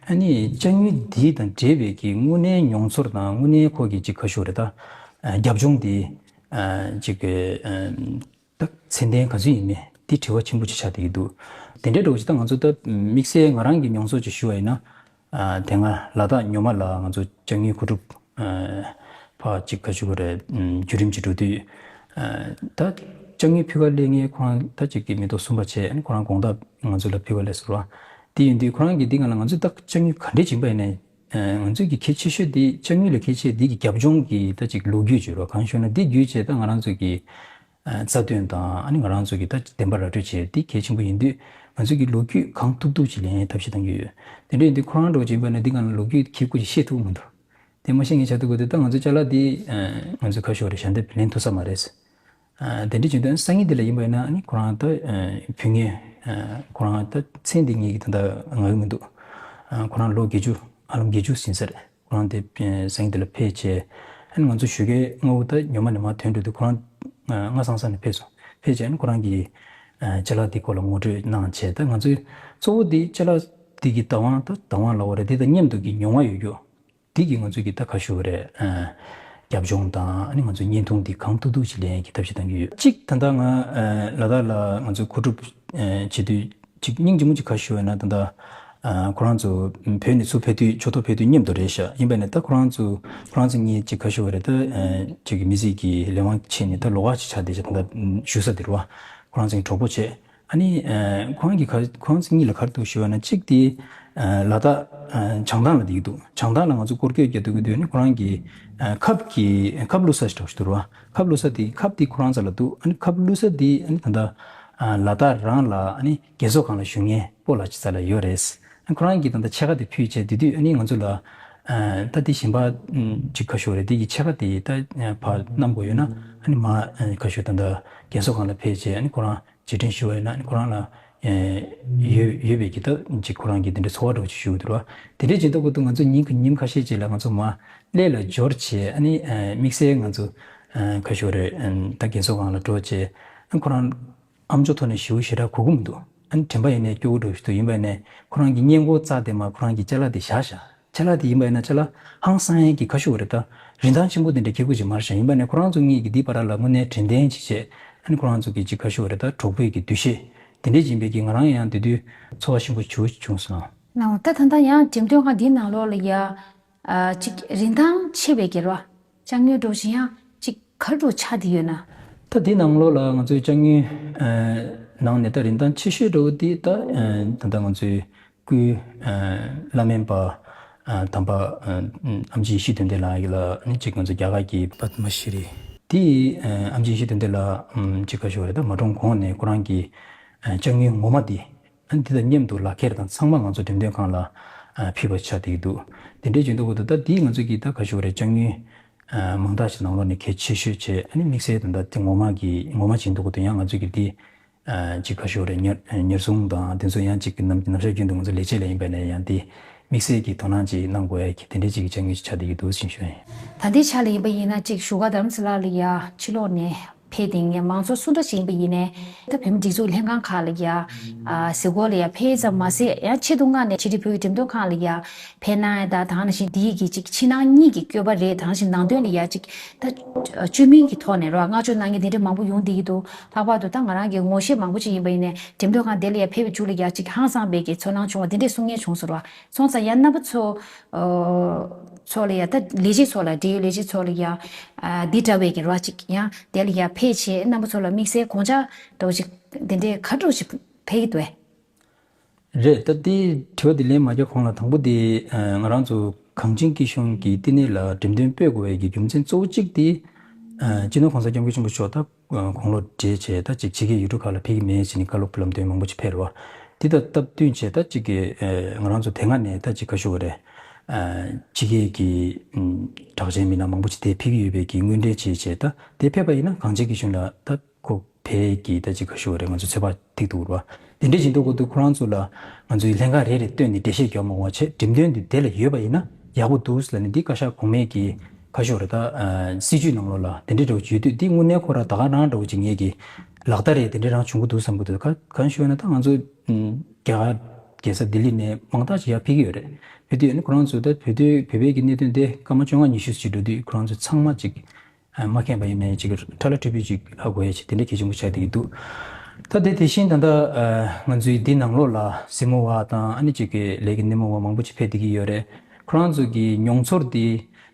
ཨ་ནི་ཅ་དངོས་འདི་དང་འབྲེལ་བའི་གི་དངོས་གནས་མྱོང་ཚོར་དང་དངོས་གནས་ཁོ་གི་ཅིག་ག་ཞུ་རེད། ད་ཨ། རྒྱབ་ལྗོངས་འདི་ཨ། ཅིག་གི་ཨ། ད་ཚད་ལྡན་ག་ཚོད་ཡིན་མིན་འདི་དྲི་བ་ཆེན་པོ་ཅིག་ཆགས་བསྡད་ཀྱི་འདུག་དེ་འདྲའི་འདྲ་བོ་ཅིག་ད་ང་ཚོ་ད་དམིགས་བསལ་ང་རང་གི་མྱོང་ཚོར་ཅིག་ཞུ་བ་ཡིན་ན། ཨ། དེ་སྔ་ལ་དྭགས་ཉོ་མ་ལ་ང་ཚོ་ཅ་དངོས་མཁོ་སྒྲུབ་ཨ། ཕར་ཅིག་ག་ཞུ་དགོས་རེད། ཨ། བརྒྱུད་རིམ་ཅིག་འགྲོ་དུས། ཨ། ད་ཅ་དངོས་ཕུལ་ཁ་ལེན་མཁན་ཁོ་རང་ད་ཅིག་གི་མི་ཐོག་གསུམ་པ་བྱས། ཁོ་རང་དགོང་དག་ང་ཚོ་ལ་ཕུལ་ཁ་ལེན་ཟེར་བ་དེ་ཡིན་དུས། ཁོ་རང་གིས་འདི་སྒང་ལ་ང་ཚོས་ད་ཅ་དངོས་ག་འདྲས་བྱིན་པ་ཡིན་ནའི། ཨ། ང་ཚོས་ཀྱི་གལ་ཆེ་ཤོས་འདི་ཅ་དངོས་ལས་གལ་ཆེ་འདི་གི་རྒྱབ་ལྗོངས་ཀྱི་ད་ཅིག་ལོ་རྒྱུས་བརྗོད་རོགས་གང་ཞུ་ན། འདི་བརྒྱུད་བྱས་ད་ང་རང་ཚོ་གི་ཨ། རྩ་དོན་དང་ཨ་ནི་ང་རང་ཚོ་གི་ད་བདེན་པ་ར་སྤྲོད་བྱས་འདི་གལ་ཆེན་པོ་ཡིན་དུས། ང་ཚོ་གི་ལོ་རྒྱུས་གང་ཐུབ་ཐུབ་ཅིག་ལེན་ཐབས་ཤེས་གཏང་གི་ཡོད། དེ་འདྲ་ཡིན་དུས་ཁོ་རང་འདྲ་བོ་ཅིག་ཡིན་པ་ན་འདི་སྒང་ལ་ལོ་རྒྱུས་གི་སྐོར་ཅིག་བཤད་ཐུབ་ཀྱི་མི་འདུག་དེ་མ་ཤེས་མཁན་ཆགས་འདུག་གོ། དེ་ད་ང་ཚོ་ཅ་ལག་འདི་ཨ། ང་ཚོ་ཁ་ཤོར་རེ་ཞལ་འདེབས་ལེན་ཐུབ་ས་མ་རེད། ཨ། དེ་འདྲ་བྱེད་དུས་སང་ཉིན་འདི་ལ་ཡིན་པ་ཡིན་ན་ཨ་ནི་ཁོ་རང་ད་ཨ། བུད་མེད། ཨ། ཁོ་རང་ད་མཚན་འདི་ངེད་ཀྱི་ད་ལྟ་ངག་གི་མི་འདུག་ཨ། ཁོ་རང་ལོ་བརྒྱད་ཅུ། ཨ་ལམ་བརྒྱད་ཅུ་ཟིན་ས་རེད། ཁོ་རང་དེ་སང་ཉིན་དེ་ལ་ཕེབས་བྱས། ཨ་ནི་ང་ཚོ་ཞོགས་ཀའི་སྔ་པོ་ད་ཉི་མ་ནས་མར་ཐོན་འགྲོ་དུས་ཁོ་རང་ཨ། སྔ་སང་སང་ནས་ཕེབས་སོང་། ཕེབས་བྱས་ཨ་ནི་ཁོ་རང་གིས་ཨ། ཅ་ལག་དེའི་སྐོར་ལ་ངོ་སྤྲོད་གནང་བྱས། ད་ང་ཚོའི་གཙོ་བོ་དེ་ཅ་ལག་དེ་གི་བདག་དབང་ད་བདག་དབང་ལབ་དགོས་རེད། དེ་དང་མཉམ་དུ་གི་མྱོང་བ་ཡོད་རྒྱུ་དེ་གི་ང་ཚོ་གི་ད་ག་ཞུ་དགོས་རེད། ཨ། རྒྱབ་ལྗོངས་དང་ཨ་ནི་ང་ཚོའི་བརྙན་ཐུང་དེ་གང་ཐུབ་ཐུབ་ཅིག་ལེན་ཡས་ཀྱི་ཐབས་ཤེས་གཏང་གི་ཡོད། གཅིག་ད་ལྟ་ང་ཨ། ལ་དྭགས་ལ་ང་ཚོ་མཁོ་སྒྲུབ་ཨ། བྱེད་དུས། གཅིག་སྙིང་རྗེ་མོ་གཅིག་ག་ཞུ་བ་ན། ད་ལྟ་ཨ། ཁོ་རང་ཚོ་བོད་ནས་ཚུར་ཕེབས་དུས་ཆོས་ཐོག་ཕེབས་དུས་མཉམ་དུ་རེད་ཤག་ཡིན་པ་ནས་ད་ཁོ་རང་ཚོ་ཁོ་རང་ཚོ་གཉིས་གཅིག་ག་ཞུ་བ་རེད། ད་ཨ། གཅིག་གི་མི་ཚེ་གི་ལས་དབང་ཆད་ནས་ད་ལོགས་ཀ་ཅིག་ཆགས་བསྡད་ཤག་ད་ལྟ་བཞུགས་ས་དེ་རུ་བ། ཁོ་རང་ཚོ་གྲོགས་པོ་བྱས། ཨ་ནི་ཁོ་རང་གི་ཁ་ཁོ་རང་ཚོ་གཉིས་ལ་ག་རེ་འདུག་ཞུ་བ་ན། གཅིག་དེ་ལ་དྭགས་བྱང་ཐང་ལ་བསྡད་ཀྱི་འདུག་བྱང་ཐང་ལ་ང་ཚོ་སྐོར་སྐྱོད་རྒྱག་འདུག་གི་དུས་ནི་ཁོ་རང་གི་ཁབ་ཀྱི་ཁབ་བླུགས་ས་ཞིག་འདྲ་པོ་ཞིག་འདུག་ར། ཁབ་བླུགས་ས་དེ་ཁབ་དེ་ཁོ་རང་ཚོ་ལ་འདུག་ཨ་ནི་ཁབ་བླུགས་ས་དེ་ཨ་ནི་ད་ལྟ་ལ་དྭགས་རང་ལ་ཨ་ནི་རྒས་གསོ་ཁང་ལ་བཞུགས་མཁན་སྤོ་ལགས་ཅིག་རྩ་ལ་ཡོད་རེད། ཁོ་རང་གིས་ད་ལྟ་ཕྱེད་ཀ་དེ་ཕུལ་བྱས། དེ་དུས་ཨ་ནི་ང་ཚོ་ལ་ད་དེ་གཞན་པ་ཅིག་ག་ཞུ་རེད། དེ་གི་ཕྱེད་ཀ་དེ་ད་ཕར་བསྣམས་དགོས་ཡོད་ན་ཨ་ནི་མ་ག་ཞུ་ད་ལྟ་རྒས་གསོ་ཁང་ལ་ཕེབས་བྱས་ཨ་ནི་ཁོ་རང་རྗེས་དྲན་ཞུ་བ་ཡོད་ན་ཨ་ནི་ཁོ་རང་ལ་ཡོད་ཡོད་པའི་གི་ད་ཅིག་ཁོ་རང་གི་དེ་འདྲའི་ཚོར་བ་འདྲ་པོ་ཅིག་ཞུ་གི་འདུག་ར། དེ་འདྲའི་བྱེད་སྟངས་ཁོ་ད་ང་ཚོ་ཉིན་ཉིན་ཁ་ཤས་ཅིག་ལ་ང་ཚོ་མ་གླས་ལ་འབྱོར་བྱས་ཨ་ནི་དམིགས་བསལ་ང་ཚོ་ག་ཞུ་རེད། ད་རྒས་གསོ་ཁང་ལ་འགྲོ་བྱས་ཨ་ནི་ཁོ་རང་ཨམ་ཅོག་ཐོག་ནས་ཞེ་པོ་ཞེ་དྲག་གོ་གི་མི་འདུག་ཨ་ནི་དྲན་པ་ཡིན་ནའི་སྐྱོ་བོ་འདྲ་པོ་ཞིག་འདུག་ཡིན་པ་ཡིན་ནའི་ཁོ་རང་གི་སྔས་མགོ་རྩ་དེ་མར་ཁོ་རང་གི་ཅ་ལག་དེ་བཞག་བཞག་ཅ་ལག་དེ་ཡིན་པ་ཡིན་ན་ཅ་ལག་ཧང་སང་ཡས་ཀྱི་ག་ཞུ་བ་རེད། ད་རིན་ཐང་ཆེན་པོ་དེ་འདྲ་ཁྱེར་དགོས་ཀྱི་མ་རེད་ཤག་ཡིན་པ་ཡིན་ནའི་ཁོ་རང་ཚོ་གཉིས་ཀྱིས་འདི་བར་ལ་དངོས་གནས་དྲན་རྟེན་ཅིག་བྱས་ཨ་ནི་ཁོ་རང་ཚོ་གི་ཅིག་ག་ཞུ་བ་རེད། ད་གྲོགས་པོའི་གི་འདུ་ཤེས་དེ་འདྲས་ཡིན་པའི་གི་ང་རང་ཡང་དེ་དུས་ཚོར་བ་ཆེན་པོ་ཞེ་པོ་བྱུང་སོང་། ལགས་འོང་། ད་ད་ལྟ་ཡང་འགྲེམས་སྟོན་ཁང་འདིའི་ནང་ལོགས་ལ་ཡ། ཨ་ཅིག་རིན་ཐང་ཆེ་བའི་གི་རོ། ཅ་དངོས་འདྲ་པོ་ཞིག་ཡང་ཅིག་ག་རེ་འདྲ་པོ་ཆགས་བསྡད་ཡོད་ན། ད་འདི་ནང་ལོགས་ལ་ང་ཚོའི་ཅ་དངོས་ནང་ནས་ད་རིན་ཐང་ཆེ་ཤོས་འདྲ་པོ་འདི་ད་ད་ལྟ་ང་ཚོའི་སྐུའི་བླ་སྨན་པ་དམ་པ་ཨམ་ཆི་ཡེ་ཤེས་དོན་ལྡན་ལགས་ལ་ནི་ཅིག་ང་ཚོ་རྒྱ་གར་གྱི་པདྨ་ཤྲི་འདི་ཨམ་ཆི་ཡེ་ཤེས་དོན་ལྡན་ལགས་ཅིག་ག་ཞུ་བ་རེད། ད་མ་གྲོངས་གོང་ནས་ཁོ་རང་གི་ཅ་དངོས་ངོ་མ་འདི། ཨ་ནི་དེ་དང་མཉམ་དུ་ལག་ཁྱེར་དང་ཚང་མ་ང་ཚོ་འགྲེམས་སྟོན་ཁང་ལ་ཨ་ཕུལ་བ་ཆགས་བསྡད་ཀྱི་འདུག་དེ་འདྲའི་བྱེད་འདུག་གོ་ད་ལྟ་འདིའི་ང་ཚོ་གི་ད་ག་ཞུ་བ་རེད། ཅ་དངོས་ཨ་མང་དག་ཅིག་ནང་ལོགས་ནས་གལ་ཆེ་ཤོས་བྱས། ཨ་ནི་དམིགས་བསལ་དུ་ད་དེ་ངོ་མ་གི་ངོ་མ་བྱེད་འདུག་གོ་ད་ཡང་ང་ཚོ་གི་འདི་ཨ་ཅིག་ག་ཞུ་བ་རེད། ཉར་ཉར་ཚགས་དང་དེ་ཚོ་ཡང་ཅིག་གི་ནམ་ནམ་ཞག་རྒྱུན་དུ་ང་ཚོ་ལས་བྱེད་ལ་ཡིན་པ་ནས་ཡང་དེ་དམིགས་བསལ་གྱི་དོ་སྣང་ཅིག་གནང་དགོས་ཡ་གི་དེ་འདྲའི་ཅིག་གི་ཅ་དངོས་ཅིག་ཆགས་བསྡད་ཀྱི་འདུག་ཟེར་ཞུ་ཡ་ཡིན། ད་ལྟའི་ཆ་ལ་ཡིན་པ་ཡིན་ན་ཅིག་བཞུགས་སྒར་རྡ་རམ་ས་ལ་ལ་ཡ་ཕྱི་ལོགས་ནས། ཕེབས་དེ་ངས་མང་ཚོགས་སུ་འདྲ་ཞིག་ཡིན་པ་ཡིན་ནའི་ད་བོད་མི་སྒྲིག་འཛུགས་ལྷན་ཁང་ཁག་ལ་ཡ་ཨ་གཟིགས་སྐོར་ལ་ཡ་ཕེབས་ཙམ་མ་ཟད་ཡང་ཆེད་དུ་མངགས་ནས་ཕྱི་དྲིལ་བོད་ཀྱི་འགྲེམས་སྟོན་ཁང་ལ་ཡ་ཕེབས་གནང་ཡ། ད་དེ་ནང་བཞིན་འདི་ཡི་གི་ཅིག་ཕྱི་ནང་གཉིས་ཀྱི་བཀོད་པ་རེད། དེ་ནང་བཞིན་ནང་དོན་ལ་ཡ་ཅིག་ད་བཅོས་མིན་གྱི་ཐོག་ནས་རོ་བསྔགས་བརྗོད་གནང་མཁན་དེ་འདྲ་མང་པོ་ཡོང་བསྡད་ཀྱི་འདུག་ལྷག་པར་དུ་ད་ང་རང་གི་ངོ་ཤེས་མང་པོ་ཅིག་ཡིན་པ་ཡིན་ནའི་འགྲེམས་སྟོན་ཁང་དེ་ལ་ཡ་ཕེབས་པའི་མཇུག་ལ་ཡ་ཅིག་ཧང་སངས་པའི་གི་ཚོར་སྣང་བྱུང་བ་དེ་འདྲས་གསུང་མཁན་བྱུང་སོང་རོ། སོང་ཙང་ཡང་རྣམ་པ་ཚོ་ཚོ་ལ་ཡ་ད་ལས་བྱེད་ཚོ་ལ་འབྲེལ་ཡོད་ལས་བྱེད་ཚོ་ལ་ཡ་འདི་འདྲ་བའི་གི་རོ་ཅིག་ཡང་དེ་ལ་ཡ་ཕེབས་བྱས་རྣམ་པ་ཚོ་ལ་དམིགས་བསལ་དགོངས་འཆར་འདྲ་བོ་ཅིག་འདི་འདྲའི་ག་འདྲ་བོ་ཅིག་ཕེབས་ཀྱི་འདུག་གས། རེད། ད་དེ་དྲི་བ་དེ་ལན་མ་རྒྱག་གོང་ལ་དང་པོ་དེ་ང་རང་ཚོ་གངས་ཅན་སྐྱིད་གཤོངས་ཀྱི་བསྟི་གནས་ལ་འགྲེམས་སྟོན་སྤེལ་དགོས་པའི་གི་རྒྱུ་མཚན་གཙོ་བོ་གཅིག་དེ་སྤྱི་ནོར་གོང་ས་སྐྱབས་མགོན་ཆེན་པོ་མཆོག་ད་དགུང་ལོ་བགྲེས་བྱས་ད་ཅིག་ཕྱི་རྒྱལ་ཡུལ་གྲུ་ཁག་ལ་ཕེབས་ཀྱི་མེད་ཟེར་ནས་བཀའ་སློབ་ལམ་སྟོན་མང་པོ་ཅིག་ཕེབས་རེད་བ། དེ་དང་སྟབས་བསྟུན་བྱས་ད་ཅིག་གི་ང་རང་ཚོ་དེ་སྔ་ནས་ད་ཅིག་ག་ཞུ་བ་རེད། ཕྱི་རྒྱལ་གྱི་གྲགས་ཅན་མི་སྣ་མང་པོ་ཅིག་དེ་ཕེབས་ཀྱི་ཡོད་པའི་གི་དངོས་འབྲེལ་བྱས་བྱས་ད་དེ་ཕེབས་པ་ཡིན་ན་གངས་ཅན་སྐྱིད་གཤོངས་ལ་ད་ཁོ་ཕེབས་ཀྱི་ད་ཅིག་ག་ཞུ་བ་རེད། ང་ཚོ་ཚོད་དཔག་ཐིག་འདུག་རེད་བ། དེ་འདྲ་བྱེད་འདུག་གོ་དུས་ཁོ་རང་ཚོ་ལ་ང་ཚོའི་ལྷན་ཁང་རེ་རེ་བཏོན་ནས་འགྲེལ་བཤད་རྒྱག་མ་དགོས་པ་བྱས་འགྲེམས་སྟོན་འདི་དེ་ལ་ཡོད་པ་ཡིན་ན་ཡག་པོ་འདུག་ལབ་ནས་འདི་བཀའ་ཤག་གོང་མའི་གི་ག་ཞུ་བ་རེད། ད་སྲིད་ཇུས་ནང་ལོགས་ལ་དེ་འདྲ་འདྲ་བོ་བརྗོད་དུས་འདི་དངོས་གནས་ཁོ་རང་ད་ག་རང་འདྲ་བོ་ཅིག་ངེད་ཀྱི་ལག་བསྟར་རེད། དེ་འདྲ་རང་བྱུང་གི་འདུག་བསམ་གི་འདུག་ག་གང་ཞུ་བ་ན་ད་ང་ཚོ་རྒྱ་གར་རྒྱལ་ས་ལྡི་ལི་ནས་མང་དག་ཅིག་ཡར་ཕེབས་ཀྱི་ཡོད་རེད། ཕེབས་དུས་ཨ་ནི་ཁོ་རང་ཚོ་ད་བོད་དུ་བོད་པའི་གི་གནད་དོན་དེ་སྐར་མ་བཅོ་ལྔ་ཉི་ཤུ་ཅིག་འགྲོ་དུས་ཁོ་རང་ཚོ་ཚང་མ་ཅིག་མ་མཁྱེན་པ་ཡིན་ནའི་ཅིག་ཁྲ་ལ་ཁྲི་པུས་ཅིག་ཧ་གོ་ཡ་ཅིག་དེ་འདྲ་གལ་ཆེན་པོ་ཆགས་བསྡད་ཀྱི་འདུག་ད་དེ་དེ་བཞིན་ད་ལྟ་ང་ཚོའི་འདི་ནང་ལོགས་ལ་གཟིགས་མོ་བ་དང་ཨ་ནི་ཅིག་གི་ལས་ཀྱི་སྣེ་མོ་བ་མང་པོ་ཅིག་ཕེབས་བསྡད་ཀྱི་ཡོད་རེད། ཁོ་རང་ཚོ་གི་མྱོང་ཚོར་དེ་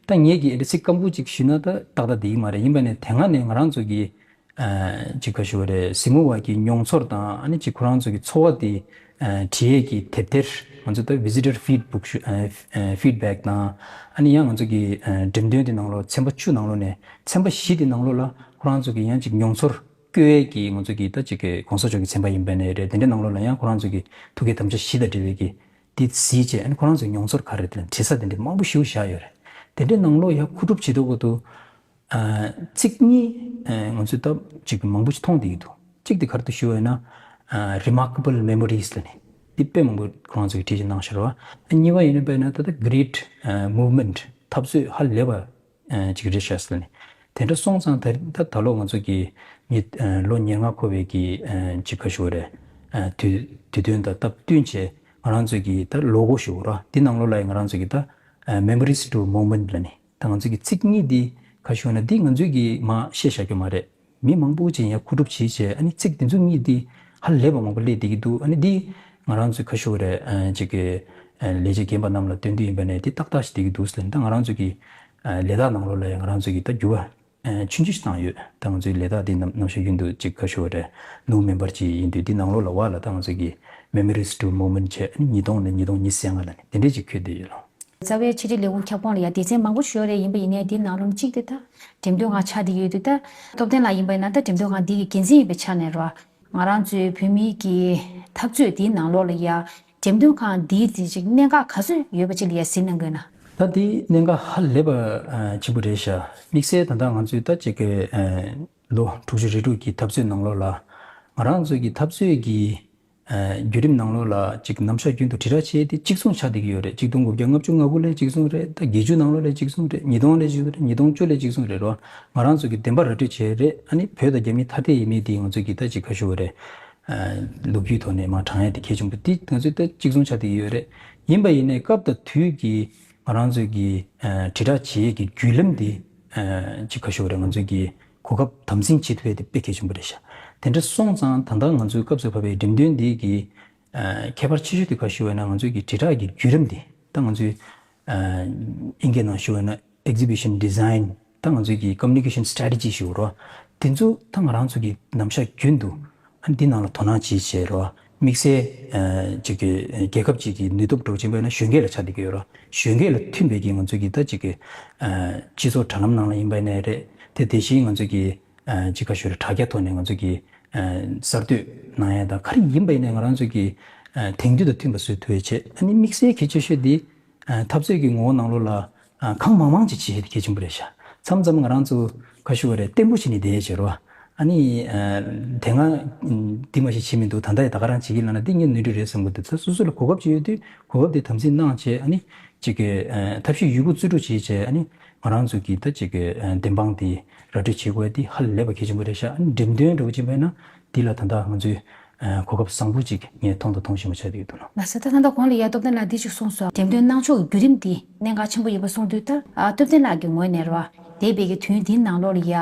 ད་ངེད་ཀྱིས་ཨེ་འདྲ་ཚིག་སྐམ་པོ་ཅིག་ཞུས་ན་ད་ཏག་ཏག་བསྡད་ཀྱི་མ་རེད། ཡིན་པ་ནས་དེ་སྔ་ནས་ང་རང་ཚོ་གི་ཅིག་ག་ཞུ་བ་རེད། གཟིགས་མོ་བ་གི་མྱོང་ཚོར་དང་ཨ་ནི་ཅིག་ཁོ་རང་ཚོ་གི་ཚོར་བ་དེ་བྲིས་ཡས་ཀྱི་དེབ་ཐེར་ང་ཚོ་ད་visitor feedbook ཞུ་feedback དང་ཨ་ནི་ཡང་ང་ཚོ་གི་འགྲེམས་སྟོན་དེ་ནང་ལོགས་ཚན་པ་བཅུ་ནང་ལོགས་ནས་ཚན་པ་བཞི་དེ་ནང་ལོགས་ལ་ཁོ་རང་ཚོ་གི་ཡང་ཅིག་མྱོང་ཚོར་བཀོད་ཡས་ཀྱི་ང་ཚོ་གི་ད་ཅིག་གི་གོང་ས་མཆོག་གི་ཚན་པ་ཡིན་པ་ནས་རེད། དེ་འདྲའི་ནང་ལོགས་ལ་ཡང་ཁོ་རང་ཚོ་གི་ཐུགས་བསྐྱེད་དམ་བཅའ་བཞི་དང་འབྲེལ་བའི་གི་དེ་གཟིགས་བྱས་ཨ་ནི་ཁོ་རང་ཚོའི་མྱོང་ཚོར་ག་རེ་དེ་ལ་འབྲི་ས་དེ་འདྲ་མང་པོ་ཞེ་པོ་བཞག་ཡོད་རེད། དེ་འདྲའི་ནང་ལོགས་ཡང་མཁོ་སྒྲུབ་བྱེད་དུས་སྐབས་དུ་ཚིག་གཉིས་ང་ཚོས་ད་ཅིག་མང་པོ་ཞིག་མཐོང་བསྡད་ཀྱི་འདུག་གཅིག་དེ་ག་རེ་འདུག་ཞུ་བ་ཡིན་ན་remarkable memories ལབ་ནས་འདི་དཔེ་མང་པོ་ཁོ་རང་ཚོས་བྲིས་ཤིག་གནང་ཤག་རེད་བ། གཉིས་པ་ཡིན་པ་ཡིན་ན་ད་ལྟ་great movement འཐབ་རྩོད་ཧ་ལས་པ་ཅིག་རེད་ཤག་ཟེར་ནས་དེ་འདྲ་སོང་ཙང་ད་ད་ད་ལོ་ང་ཚོ་གི་མི་ལོ་ཉེར་ལྔ་འཁོར་བའི་གི་ཅིག་ག་ཞུ་བ་རེད། དུས་དུས་སྟོན་དང་སྟབས་བསྟུན་བྱས་ང་རང་ཚོ་གི་ད་logo ཞུ་བ་རེད་བ། འདི་ནང་ལོགས་ལ་ཡང་ང་རང་ཚོ་གི་ད་memories to moment ལབ་ནས་ད་ང་ཚོ་གི་ཚིག་གཉིས་འདི་ག་ཞུ་བ་ན་འདི་ང་ཚོས་གི་མ་བཤད་བཞག་རྒྱུ་མ་རེད། མི་མང་པོ་ཅིག་ཡང་མཁོ་སྒྲུབ་བྱས་བྱས་ཨ་ནི་ཚིག་འདི་ཚོ་གཉིས་འདི་ཧ་ལས་པ་མང་པོ་སླེབས་བསྡད་ཀྱི་འདུག་ཨ་ནི་འདི་ང་རང་ཚོས་ག་ཞུ་བ་རེད། ཅིག་གི་ལས་བྱེད་རྒན་པ་རྣམས་ལ་སྟོན་དུས་ཡིན་པ་ནས་འདི་ཏག་ཏག་ཞིག་བསྡད་ཀྱི་འདུག་ཟེར་ནས་ད་ང་རང་ཚོ་གི་ལས་རྟགས་ནང་ལོགས་ལ་ཡང་ང་རང་ཚོ་གི་ད་འགྱུར་བ་ ཆུང་ཆུང་ཞིག་བཏང་ཡོད། ད་ང་ཚོའི་ལས་རྟགས་འདི་ནམ་ནམ་ཞིག་རྒྱུན་དུ་ཅིག་ག་ཞུ་བ་རེད། ནུ་མེ་འབར་ཅིག་ཡིན་དུས་འདི་ནང་ལོགས་ལ་བ་ལ་ད་ང་ཚོ་གི་Memories to Movement བྱས་ཨ་ནི་ཉིས་སྟོང་ནས་ཉིས་སྟོང་ཉི་ཤུ་རྩ་ལྔ་ལ་ནི་དེ་འདྲས་ཅིག་འཁོད་བསྡད་ཡོད་ལོ། རྩ་བའི་ཕྱི་དྲིལ་ལས་ཁུངས་ཁྱབ་ཁོངས་ལ་ཡ་སྡེ་ཚན་མང་པོ་ཞིག་ཡོད་རེད། ཡིན་པ་ཡིན་ནའི་འདི་ནང་ལོགས་ནས་གཅིག་དེ་ད་འགྲེམས་སྟོན་ཁང་ཆགས་བསྡད་ཡོད་དུས་ད་སྟོབས་ལྡན་ལགས་ཡིན་པ་ཡིན་ན་ད་འགྲེམས་སྟོན་ཁང་འདི་གི་འགན་འཛིན་ཡིན་པའི་ཆ་ནས་རོ། ང་རང་ཚོའི་བོད་མིའི་གི་འཐབ་རྩོད་འདིའི་ནང་ལོགས་ལ་ཡ་འགྲེམས་སྟོན་ཁང་འདིའི་དེ་ཅིག་གནད་འགག་ག་ཚོད་ཡོད་པ་ཅིག་ལ་ཡ་གཟིགས་གནང་དགོས་ན། ད་འདི་གནད་འགག་ཧ་ལས་པ་ཆེན་པོ་རེད་ཤག་དམིགས་བསལ་ད་ལྟ་ང་ཚོའི་ད་ཅིག་གི་ལོ་དྲུག་ཅུ་རེ་དྲུག་གི་འཐབ་རྩོད་ནང་ལོགས་ལ་ང་རང་ཚོའི་གི་འཐབ་རྩོད་ཀྱི་བརྒྱུད་རིམ་ནང་ལོགས་ལ་ཅིག་ནམ་ཞག་རྒྱུན་དུ་དྲིལ་བསྒྲགས་བྱས་ཏེ་གཅིག་མཚུངས་ཆགས་བསྡད་ཀྱི་ཡོད་རེད། གཅིག་སྟོང་དགུ་བརྒྱ་ལྔ་བཅུ་ང་དགུ་ལ་གཅིག་མཚུངས་རེད། ད་བརྒྱད་ཅུ་ནང་ལོགས་ལ་གཅིག་མཚུངས་རེད། ཉིས་སྟོང་ལ་གཅིག་མཚུངས་རེད། ཉིས་སྟོང་བཅུ་ལ་གཅིག་མཚུངས་རེད་རོ། ང་རང་ཚོ་གི་བདེན་པ་ར་སྤྲོད་བྱས་རེད། ཨ་ནི་བོད་དང་རྒྱ་མི་ཐ་དད་ཡིན་མིན་དེ་ང་ཚོ་གི་ད་ཅིག་ག་ཞུ་བ་རེད། ལོ་རྒྱུས་ཐོག་ནས་མར་དྲངས་ཡ་དེ་གལ་ཆེན་པོ་དེ་ང་ཚོས་ད་གཅིག་མཚུངས་ཆགས་བསྡད་ཀྱི་ཡོད་རེད། ཡིན་པ་ཡིན་ནའི་སྐབས་དང་དུས་ཀྱི་ང་རང་ཚོ་གི་དྲིལ་བསྒྲགས་བྱེད་ཡས་ཀྱི་བརྒྱུད་ལམ་དེ་ཅིག་ག་ཞུ་བ་རེད། ང་ཚོ་གི་གོ་སྐབས་དམ་འཛིན་བྱེད་ཐུབ་ཡ་དེ་དཔེ་གལ་ཆེན་པོ་རེད་ཤག་དེ་འདྲ་སོང་ཙང་ད་ལྟ་ང་ཚོའི་སྐབས་སུ་བབས་པའི་འགྲེམས་སྟོན་འདི་གི་ཨ་ཁྱད་པར་ཆེ་ཤོས་དེ་ག་ཞུ་བ་ན་ང་ཚོའི་གི་དྲིལ་བསྒྲགས་ཀྱི་བརྒྱུད་རིམ་འདི་ད་ང་ཚོའི་ཨ་ཨིན་སྐད་ནང་ཞུ་བ་ན་exhibition design ད་ང་ཚོའི་གི་communication strategy ཞུ་རོ། དེ་ཚོ་ད་ང་རང་ཚོ་གི་ནམ་ཞག་རྒྱུན་དུ་ཨ་འདི་ནང་ལ་དོ་སྣང་བྱེད་བྱེད་རོ། དམིགས་བསལ་ཨ་ཅིག་གི་རྒྱལ་ཁབ་ཅིག་གི་ནུས་སྟོབས་འགྲོ་ཆེན་པོ་ཡིན་ན་གཞོན་སྐྱེས་ལ་ཆགས་བསྡད་ཀྱི་ཡོད་རོ། གཞོན་སྐྱེས་ལ་མཐུན་པའི་གི་ང་ཚོ་གི་ད་ཅིག་གི་ཨ་སྤྱི་ཚོགས་དྲ་ལམ་ནང་ལ་ཡིན་པ་ཡིན་ནའི་རེད། དེ་དེ་བཞིན་ང་ཚོ་གི་ཨ་ཅིག་ག་ཞུ་རེད། དྲ་རྒྱ་ཐོག་ནས་ང་ཚོ་གི་ཨ་གསར་གཏོད་གནང་ཡ་དང་ག་རེ་ཡིན་པ་ཡིན་ནའི་ང་རང་ཚོ་གི་ཨ་དེང་དུས་དང་མཐུན་པ་བཟོ་ཐུབ་ཡ་བྱས། ཨ་ནི་དམིགས་བསལ་གལ་ཆེ་ཤོས་འདི་ཨ་འཐབ་རྩོད་ཀྱི་ངོ་བོ་ནང་ལོགས་ལ་ཨ་གང་མང་མང་ཅིག་བྱེད་ཡ་དེ་གལ་ཆེན་པོ་རེད་ཤག་མཚམས་མཚམས་ང་རང་ཚོ་ག་ཞུ་བ་རེད། བརྟན་པོ་བྱས་ནས་བསྡད་ཡ་བྱེད་རོགས། ཨ་ནི་ཨ་དེ་སྔ་འདི་མ་ཞིག་བྱེད་མི་འདུག་ད་ལྟ་ཡ་ད་ག་རང་བྱེད་ཀྱི་ལབ་ན་འདི་ངས་ནོར་འཁྲུལ་རེད་བསམ་གི་འདུག་ད་སོ་སོ་ལ་གོ་སྐབས་ཅིག་ཡོད་དུས་གོ་སྐབས་དེ་དམ་འཛིན་གནང་བྱས། ཨ་ནི་ཅིག་གི་ཨ་ཐབས་ཤེས་ཡོད་རྒུ་རྩལ་སྤྲུགས་བྱས་བྱས། ཨ་ནི་ང་རང་ཚོ་གི་ད་ཅིག་གི་ཨ་བདེན་དཔང་དེ་ར་སྤྲོད་བྱེད་དགོས་ཡ་དེ་ཧ་ལས་པ་གལ་ཆེན་པོ་རེད་ཤག་ཨ་ནི་འགྲེམས་སྟོན་འདྲ་བོ་ཅིག་ཡིན་པ་ཡིན་ན་འདི་ལ་ད་ལྟ་ང་ཚོས་ཨ་གོ་སྐབས་བཟང་པོ་ཅིག་ངས་མཐོང་དང་མཐོང་བཞིན་པ་ཆགས་བསྡད་ཀྱི་འདུག་ལགས། ལགས་སོ། ད་ད་ལྟ་གོང་ལ་ཡ་སྟོབས་ལྡན་ལགས་འདི་ཅིག་གསུངས་སོང་། འགྲེམས་སྟོན་གནང་ཕྱོགས་ཀྱི་བརྒྱུད་རིམ་འདི་གནད་འགག་ཆེན་པོ་ཡིན་པ་གསུངས་དུས། ད་ཨ་སྟོབས་ལྡན་ལགས་ཀྱི་ངོས་ནས་རེད་བ། འདས་པའི་གི་དུས་ཡུན་འདིའི་ནང་ལོགས་ལ་ཡ་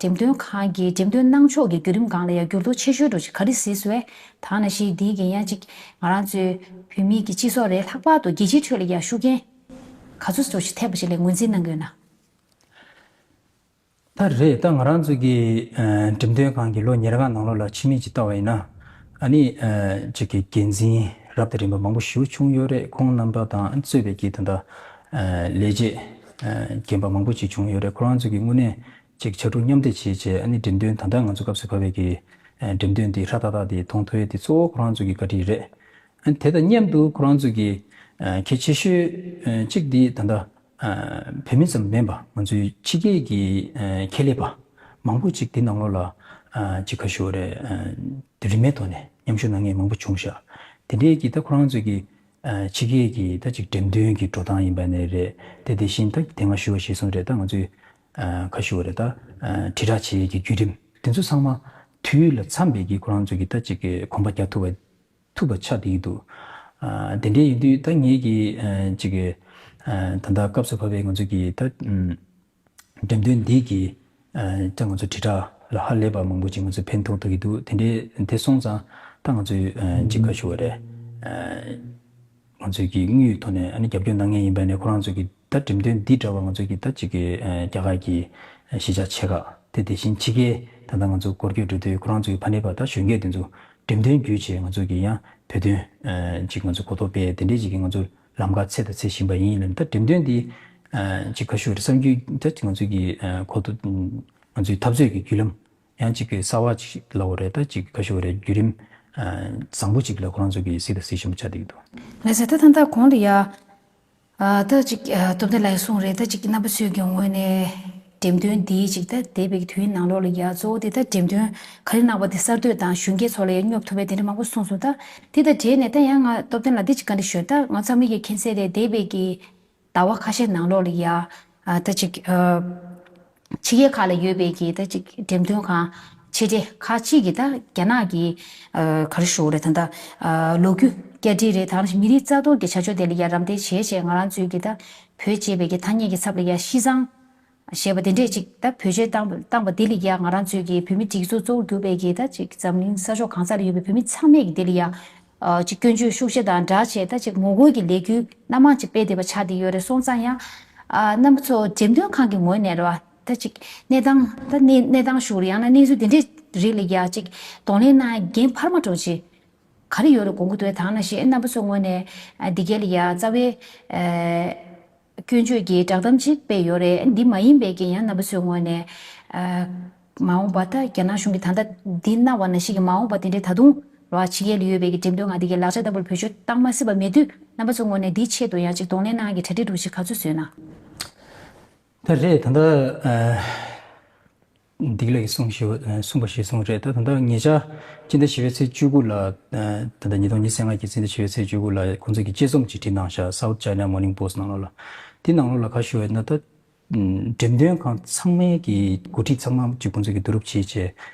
འགྲེམས་སྟོན་ཁང་གི་འགྲེམས་སྟོན་གནང་ཕྱོགས་ཀྱི་བརྒྱུད་རིམ་སྒང་ལ་ཡ་འགྱུར་ལྡོག་ཆེ་ཤོས་འདྲ་ཅིག་ག་རེ་གཟིགས་སོང་བས། ད་ནང་བཞིན་འདིའི་གི་ཡང་ཅིག་ང་རང་ཚོའི་བོད་མིའི་གི་སྤྱི་ཚོགས་རེད། ལྷག་པར་དུ་རྒྱལ་སྤྱིའི་ཁྲོད་ལ་ཡ་ཤུགས་རྐྱེན་ག་ཚོད་འདྲ་ཅིག་ཐེབས་པ་ཅིག་ལ་ངོས་འཛིན་གནང་གི་ཡོད་ན། ད་རེད། ད་ང་རང་ཚོ་གི་ཨ་འགྲེམས་སྟོན་ཁང་གི་ལོ་ཉེར་ལྔ་ནང་ལོགས་ལ་ཕྱི་མིག་ཅིག་ལྟ་བ་ཡིན་ན། ཨ་ནི་ཨ་ཅིག་གི་འགན་འཛིན་རབ་དང་རིམ་པ་མང་པོ་ཞིག་བྱུང་ཡོད་རེད། ཁོང་རྣམ་པ་དང་གཙོས་པའི་གི་ད་ལྟ་ཨ་ལས་བྱེད་ཨ་རྒན་པ་མང་པོ་ཅིག་བྱུང་ཡོད་རེད། ཁོ་རང་ཚོ་གི་དངོས་གནས་ཅིག་ཕྱར་གྲུ་མཉམ་འདེགས་བྱས་བྱས། ཨ་ནི་འགྲེམས་སྟོན་ད་ལྟ་ང་ཚོ་སྐབས་སུ་བབས་པའི་གི་ཨ་འགྲེམས་སྟོན་འདི་ཧྲ་ཏག་ཏག་དེ་མཐོང་ཐུབ་ཡས་དེ་གཙོ་བོ་ཁོ་རང་ཚོ་གི་བཀའ་དྲིན་རེད། ཨ་ནི་དེ་དང་མཉམ་དུ་ཁོ་རང་ཚོ་གི་ཨ་གལ་ཆེ་ཤོས་ཨ་གཅིག་འདི་ད་ལྟ་ཨ་བོད་མི་ཙམ་མིན་པ་ང་ཚོའི་ཕྱི་རྒྱལ་གྱི་ཨ་ཁྱད་ལས་པ་མང་པོ་ཅིག་འདི་ནང་ལོགས་ལ་ཨ་ཅིག་ག་ཞུ་རེད། ཨ་རིན་མེད་ཐོག་ནས་མཉམ་ཞུགས་གནང་མཁན་མང་པོ་བྱུང་ཤག་དེ་འདྲའི་གི་ད་ཁོ་རང་ཚོའི་གི་ཨ་ཕྱི་རྒྱལ་གྱི་ད་ཅིག་འགྲེམས་སྟོན་གྱི་འགྲོ་སྟངས་ཡིན་པ་ནས་རེད། དེ་དེ་བཞིན་ད་དེ་སྔ་ཞུ་བ་ཞུས་སོང་རེད། ད་ང་ཚོའི་ཨ་ག་ཞུ་བ་རེད། ད་ཨ་དྲིལ་བསྒྲགས་བྱེད་ཡས་ཀྱི་བརྒྱུད་རིམ་དེ་ཚོ་ཚང་མ་དུས་ལ་འཚམས་པའི་གི་ཁོ་རང་ཚོའི་གི་ད་ཅིག་གི་གོམ་པ་རྒྱག་ཐུབ་པ་ཐུབ་པ་ཆགས་བསྡད་ཀྱི་འདུག་ཨ་དེ་འདྲའི་ཡིན་དུས་ད་ངེད་ཀྱི་ཨ་ཅིག་གི་ཨ་ད་ལྟ་སྐབས་སུ་བབས་པའི་ང་ཚོ་གི་ད་ཨམ་འགྲེམས་སྟོན་འདི་གི་ཨ་ད་ང་ཚོ་དྲིལ་བསྒྲགས་ལ་ཧ་ལས་པ་མང་པོ་ཅིག་ང་ཚོ་ཕན་ཐོགས་ཐུབ་ཀྱི་འདུག་དེ་འདྲའི་དེ་སོང་ཙང་ད་ང་ཚོའི་ཨ་ཅིག་ག་ཞུ་བ་རེད། ཨ་ང་ཚོའི་གི་དངུལ་ཐོག་ནས་ཨ་ནི་རྒྱབ་སྐྱོར་གནང་མཁན་ཡིན་པ་ནས་ཁོ་རང་ཚོ་གི་ད་འགྲེམས་སྟོན་འདི་འདྲ་བ་ང་ཚོ་གི་ད་ཅིག་གི་ཨ་རྒྱ་གར་གྱི་གཞིས་ཆགས་ཆེ་ཁག་དེ་དེ་བཞིན་ཕྱི་རྒྱལ་ད་ལྟ་ང་ཚོ་སྐོར་སྐྱོད་འགྲོ་དུས་ཁོ་རང་ཚོ་གི་ཕ་ནས་པ་ད་གཞོན་སྐྱེས་དེ་ཚོ་འགྲེམས་སྟོན་བརྒྱུད་བྱས་ང་ཚོ་གི་ཡང་བོད་དོན་ཨ་ཅིག་ང་ཚོ་གོ་རྟོགས་སྤེལ་དེ་འདྲས་ཅིག་གི་ང་ཚོ་ལམ་ཁ་འཚོལ་དང་འཚོལ་བཞིན་པ་ཡིན་ལབ། ད་འགྲེམས་སྟོན་འདི་ཨ་ཅིག་ག་ཞུ་རེད། བསམ་རྒྱུ་ད་ཅིག་ང་ཚོ་གི་ཨ་གོ་རྟོགས་ང་ཚོའི་འཐབ་རྩོད་ཀྱི་བརྒྱུད་ལམ་ཡང་ཅིག་གི་གསར་བ་ཅིག་ལབ་དགོས་རེད། ད་ཅིག་ག་ཞུ་རེད། བརྒྱུད་རིམ་ཨ་བཟང་པོ་ཅིག་ལ་ཁོ་རང་ཚོ་གི་གཟིགས་དང་གཟིགས་བཞིན་པ་ཆགས་བསྡད་ཀྱི་འདུག་ལགས་སོ། ད་ད་ལྟ་གོང་ལ་ཡ། ཨ་ད་ཅིག་ཨ་སྟོབས་ལྡན་ལགས་གསུངས་རེད། ད་ཅིག་རྣམ་པ་ཚོའི་གི་ངོས་ནས་འགྲེམས་སྟོན་འདིའི་ཅིག་ད་འདས་པའི་གི་དུས་ཡུན་ནང་ལོགས་ལ་ཡ་གཙོ་བོ་དེ་ད་འགྲེམས་སྟོན་ག་རེ་གནང་བ་དེ་གསར་གཏོད་དང་གཞོན་སྐྱེས་ཚོ་ལ་ཡ་སྙོབ་ཐུབ་པའི་དེ་འདྲ་མང་པོ་གསུངས་སོང་། ད་དེ་དང་འབྲེལ་ནས་ད་ཡང་ང་སྟོབས་ལྡན་ལགས་འདི་ཅིག་བཀའ་འདྲི་ཞུ། ད་ང་ཚང་མས་ཀྱི་མཁྱེན་གསལ་རེད། འདས་པའི་གི་ཟླ་བ་ཁ་ཤས་ནང་ལོགས་ལ་ཡ་ཨ་ད་ཅིག་ཨ་ཕྱི་རྒྱལ་ཁག་ལ་ཡོད་པའི་གི་ད་ཅིག་འགྲེམས་སྟོན་ཁང་ཆེ་གྲས་ཁག་ཅིག་གིས་ད་རྒྱ་ནག་གི་ཨ་ག་རེ་ཞུ་དགོས་རེད། ད་ད་ཨ་ལོ་རྒྱུས་བསྐྱར་སྒྲིག་རེད། ད་ནང་བཞིན་མི་རིགས་རྩ་གཏོར་གྱི་བྱ་སྤྱོད་དེ་ལ་ཡ་རམ་འདེགས་བྱས་བྱས་ང་རང་ཚོའི་གི་ད་བོད་ཅེས་པའི་གི་ཐ་སྙད་ཀྱི་ཚབ་ལ་ཡ་ཤི་ཚང་ཞེས་པ་དེ་འདྲས་ཅིག་ད་བེད་སྤྱོད་བཏང་བཏང་པ་འདི་ལ་ཡ་ང་རང་ཚོའི་གི་བོད་མི་སྒྲིག་འཛུགས་གཙོ་བོར་གྱུར་པའི་གི་ད་ཅིག་འཛམ་གླིང་ས་ཕྱོགས་གང་ས་ལ་ཡོད་པའི་བོད་མི་ཚང་མས་གི་འདི་ལ་ཡ་ཨ་ཅིག་སྐྱོན་བརྗོད་ཤུགས་ཆེ་དང་སྦྲགས་བྱས་ད་ཅིག་ངོ་རྒོལ་གྱི་ལས་འགུལ་སྣ་མང་ཅིག་སྤེལ་བསྡད་པ་ཆགས་བསྡད་ཡོད་རེད། སོང་ཙང་ཡང་ཨ་རྣམ་པ་ཚོ་འགྲེམས་སྟོན་ཁང་གི་ངོས་ནས་རེད་བ། ད་ཅིག་གནས་སྟངས་ད་གནས་གནས་སྟངས་ཤུགས་རེད། ཡང་ན་གནས་ཚུལ་དེ་འདྲས་རིགས་ལ་ཡ་ཅིག་གདོང་ལེན་གནང་ཡ་འགན་འཕར་མ་འགྲོ་ཅིག་ག་རེ་ཡོད་རེད་དགོངས་ཀྱི་འདུག་ད་ནང་བཞིན་རྣམ་པ་ཚོའི་ངོས་ནས་ཨ་འདི་གའི་ལ་ཡ་རྩ་བའི་ཨ་སྐྱོན་བརྗོད་ཀྱི་བསྒྲགས་གཏམ་ཅིག་སྤེལ་ཡོད་རེད། འདི་མ་ཡིན་པའི་གི་ཡང་རྣམ་པ་ཚོའི་ངོས་ནས་ཨ་མ་འོངས་པ་ད་རྒྱ་ནག་གཞུང་གིས་ད་ལྟ་འདི་གནང་བ་ནང་བཞིན་གྱི་མ་འོངས་པ་དེ་འདྲའི་ད་དུང་ར་ཕྱི་རྒྱལ་ལ་ཡོད་པའི་གི་འགྲེམས་སྟོན་ཁང་འདི་གའི་ལག་ཆ་ལྟ་བུར་བེད་སྤྱོད་བཏང་མ་སྲིད་པ་མེད་དུས་རྣམ་པ་ཚོའི་ངོས་ནས་འདིའི་ཆེད་དུ་ཡང་ཅིག་གདོང་ལེན་གནང་ཡ་གི་གྲ་སྒྲིག་འདྲ་བོ་ཞིག་ག་ཚོད་བཟོས་ན། ད་རེད། ད་ལྟ་ཨ་འདི་ག་ལ་ཡི་གསུང་ཞིག་གསུང་པ་ཞིག་གསུང་རེད། ད་ད་ལྟ་ཉེ་ཆར་སྤྱི་ཟླ་བཞི་པའི་ཚེས་བཅུ་དགུ་ལ་ཨ་ད་ལྟ་ཉིས་སྟོང་ཉི་ཤུ་རྩ་ལྔ་གི་སྤྱི་ཟླ་བཞི་པའི་ཚེས་བཅུ་དགུ་ལ་ཁོང་ཚོས་ཀྱི་དཔྱད་རྩོམ་ཅིག་བྲིས་གནང་བཞག South China Morning Post ནང་ལོགས་ལ། དེ་ནང་ལོགས་ལ་ག་ཞུ་བས་ན་ད་འགྲེམས་སྟོན་ཁང་ཚང་མའི་གི་འགོ་ཁྲིད་ཚང་མ་ཅིག་ཁོང་ཚོས་ཀྱི་བསྡུ་རུབ་བྱས་བྱས་